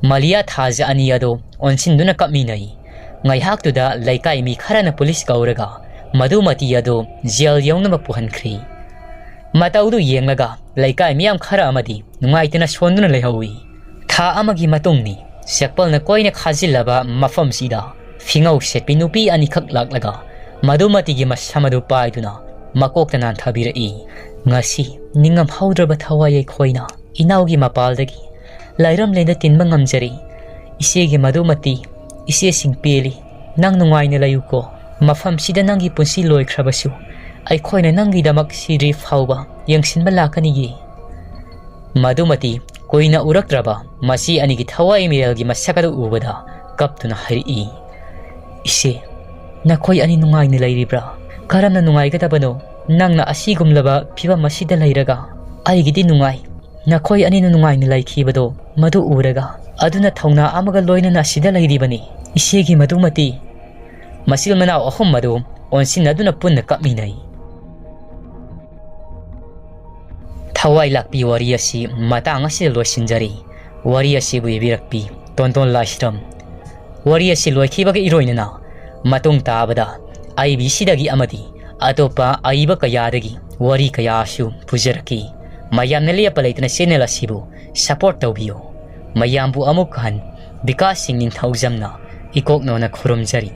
ꯃꯥꯂꯤꯌꯥ ꯊꯥꯖ ꯑꯅꯤ ꯑꯗꯨ ꯑꯣꯟꯁꯤꯟꯗꯨꯅ ꯀꯞꯃꯤꯟꯅꯩ꯫ ꯉꯥꯏꯍꯥꯛꯇꯨꯗ ꯂꯩꯀꯥꯏ ꯃꯤ ꯈꯔꯅ ꯄꯨꯂꯤꯁ ꯀꯧꯔꯒ ꯃꯗꯨꯃꯇꯤ ꯑꯗꯨ ꯖꯦꯜ ꯌꯧꯅꯕ ꯄꯨꯍꯟꯈ꯭ꯔꯤ꯫ ꯃꯇꯧꯗꯨ ꯌꯦꯡꯂꯒ ꯂꯩꯀꯥꯏ ꯃꯤꯌꯥꯝ ꯈꯔ ꯑꯃꯗꯤ ꯅꯨꯡꯉꯥꯏꯇꯅ ꯁꯣꯟꯗꯨꯅ ꯂꯩꯍꯧꯏ꯫ ꯊꯥ ꯑꯃꯒꯤ ꯃꯇꯨꯡꯅꯤ꯫ ꯆꯦꯛꯄꯜꯅ ꯀꯣꯏꯅ ꯈꯥꯖꯤꯜꯂꯕ ꯃꯐꯝꯁꯤꯗ ꯐꯤꯉꯧ ꯁꯦꯠꯄꯤ ꯅꯨꯄꯤ ꯑꯅꯤꯈꯛ ꯂꯥꯛꯂꯒ ꯃꯗꯨꯃꯇꯤꯒꯤ ꯃꯁꯝ ꯑꯗꯨ ꯄꯥꯏꯗꯨꯅ ꯃꯀꯣꯛꯇ ꯅꯥꯟꯊꯕꯤꯔꯛꯏ꯫ ꯉꯁꯤ ꯅꯤꯡꯉꯝꯍꯧꯗ꯭ꯔꯕ ꯊꯋꯥꯏ ꯑꯩꯈꯣꯏꯅ ꯏꯅꯥꯎꯒꯤ ꯃꯄꯥꯜꯗꯒꯤ ꯂꯥꯏꯔꯝꯂꯦꯟꯗ ꯇꯤꯟꯕ ꯉꯝꯖꯔꯤ꯫ ꯏꯆꯦꯒꯤ ꯃꯗꯨꯃꯇꯤ ꯏꯆꯦꯁꯤꯡ ꯄꯦꯜꯂꯤ꯫ ꯅꯪ ꯅꯨꯡꯉꯥꯏꯅ ꯂꯩꯌꯨꯀꯣ꯫ ꯃꯐꯝꯁꯤꯗ ꯅꯪꯒꯤ ꯄꯨꯟꯁꯤ ꯂꯣꯏꯈ꯭ꯔꯕꯁꯨ ꯑꯩꯈꯣꯏꯅ ꯅꯪꯒꯤꯗꯃꯛ ꯁꯤꯗ꯭ꯔꯤ ꯐꯥꯎꯕ ꯌꯦꯡꯁꯤꯟꯕ ꯂꯥꯛꯀꯅꯤꯌꯦ꯫ ꯃꯗꯨꯃꯗꯤ ꯀꯨꯏꯅ ꯎꯔꯛꯇ꯭ꯔꯕ ꯃꯆꯦ ꯑꯅꯤꯒꯤ ꯊꯋꯥꯏ ꯃꯤꯔꯦꯜꯒꯤ ꯃꯁꯛ ꯑꯗꯨ ꯎꯕꯗ ꯀꯞꯇꯨꯅ ꯍꯥꯏꯔꯛꯏ, "ꯏꯆꯦ, ꯅꯈꯣꯏ ꯑꯅꯤ ꯅꯨꯡꯉꯥꯏꯅ ꯂꯩꯔꯤꯕ꯭ꯔꯥ? ꯀꯔꯝꯅ ꯅꯨꯡꯉꯥꯏꯒꯗꯕꯅꯣ? ꯅꯪꯅ ꯑꯁꯤꯒꯨꯝꯂꯕ ꯐꯤꯕꯝ ꯑꯁꯤꯗ ꯂꯩꯔꯒ?" "ꯑꯩꯒꯤꯗꯤ ꯅꯨꯡꯉꯥꯏ꯫ ꯅꯈꯣꯏ ꯑꯅꯤꯅ ꯅꯨꯡꯉꯥꯏꯅ ꯂꯩꯈꯤꯕꯗꯣ ꯃꯗꯨ ꯎꯔꯒ꯫ ꯑꯗꯨꯅ ꯊꯧꯅꯥ ꯑꯃꯒ ꯂꯣꯏꯅꯅ ꯑꯁꯤꯗ ꯂꯩꯔꯤꯕꯅꯤ꯫ ꯏꯆꯦꯒꯤ ꯃꯗꯨꯃꯇꯤ ꯃꯆꯤꯜ ꯃꯅꯥꯎ ꯑꯍꯨꯝ ꯑꯗꯨ ꯑꯣꯟꯁꯤꯟꯅꯗꯨꯅ ꯄꯨꯟꯅ ꯀꯞꯃꯤꯟꯅꯩ꯫ ꯊꯋꯥꯏ ꯂꯥꯛꯄꯤ ꯋꯥꯔꯤ ꯑꯁꯤ ꯃꯇꯥꯡ ꯑꯁꯤꯗ ꯂꯣꯏꯁꯤꯟꯖꯔꯤ꯫ ꯋꯥꯔꯤ ꯑꯁꯤꯕꯨ ꯏꯕꯤꯔꯛꯄꯤ ꯇꯣꯟꯇꯣꯟ ꯂꯥꯏꯁ꯭ꯔꯝ꯫ ꯋꯥꯔꯤ ꯑꯁꯤ ꯂꯣꯏꯈꯤꯕꯒ ꯏꯔꯣꯏꯅꯅ ꯃꯇꯨꯡ ꯇꯥꯕꯗ ꯑꯏꯕꯤꯁꯤꯗꯒꯤ ꯑꯃꯗꯤ ꯑꯇꯣꯞꯄ ꯑꯏꯕ ꯀꯌꯥꯗꯒꯤ ꯋꯥꯔꯤ ꯀꯌꯥꯁꯨ ꯄꯨꯖꯔꯛꯈꯤ꯫ ꯃꯌꯥꯝꯅ ꯂꯦꯞꯄ ꯂꯩꯇꯅ ꯆꯦꯅꯦꯜ ꯑꯁꯤꯕꯨ ꯁꯄꯣꯔꯠ ꯇꯧꯕꯤꯌꯨ꯫ ꯃꯌꯥꯝꯕꯨ ꯑꯃꯨꯛ ꯍꯟ ꯕꯤꯀꯥꯁ ꯁꯤꯡ ꯅꯤꯡꯊꯧꯖꯝꯅ ꯏꯀꯣꯛꯅꯧꯅ ꯈꯨꯔꯨꯝꯖꯔꯤ꯫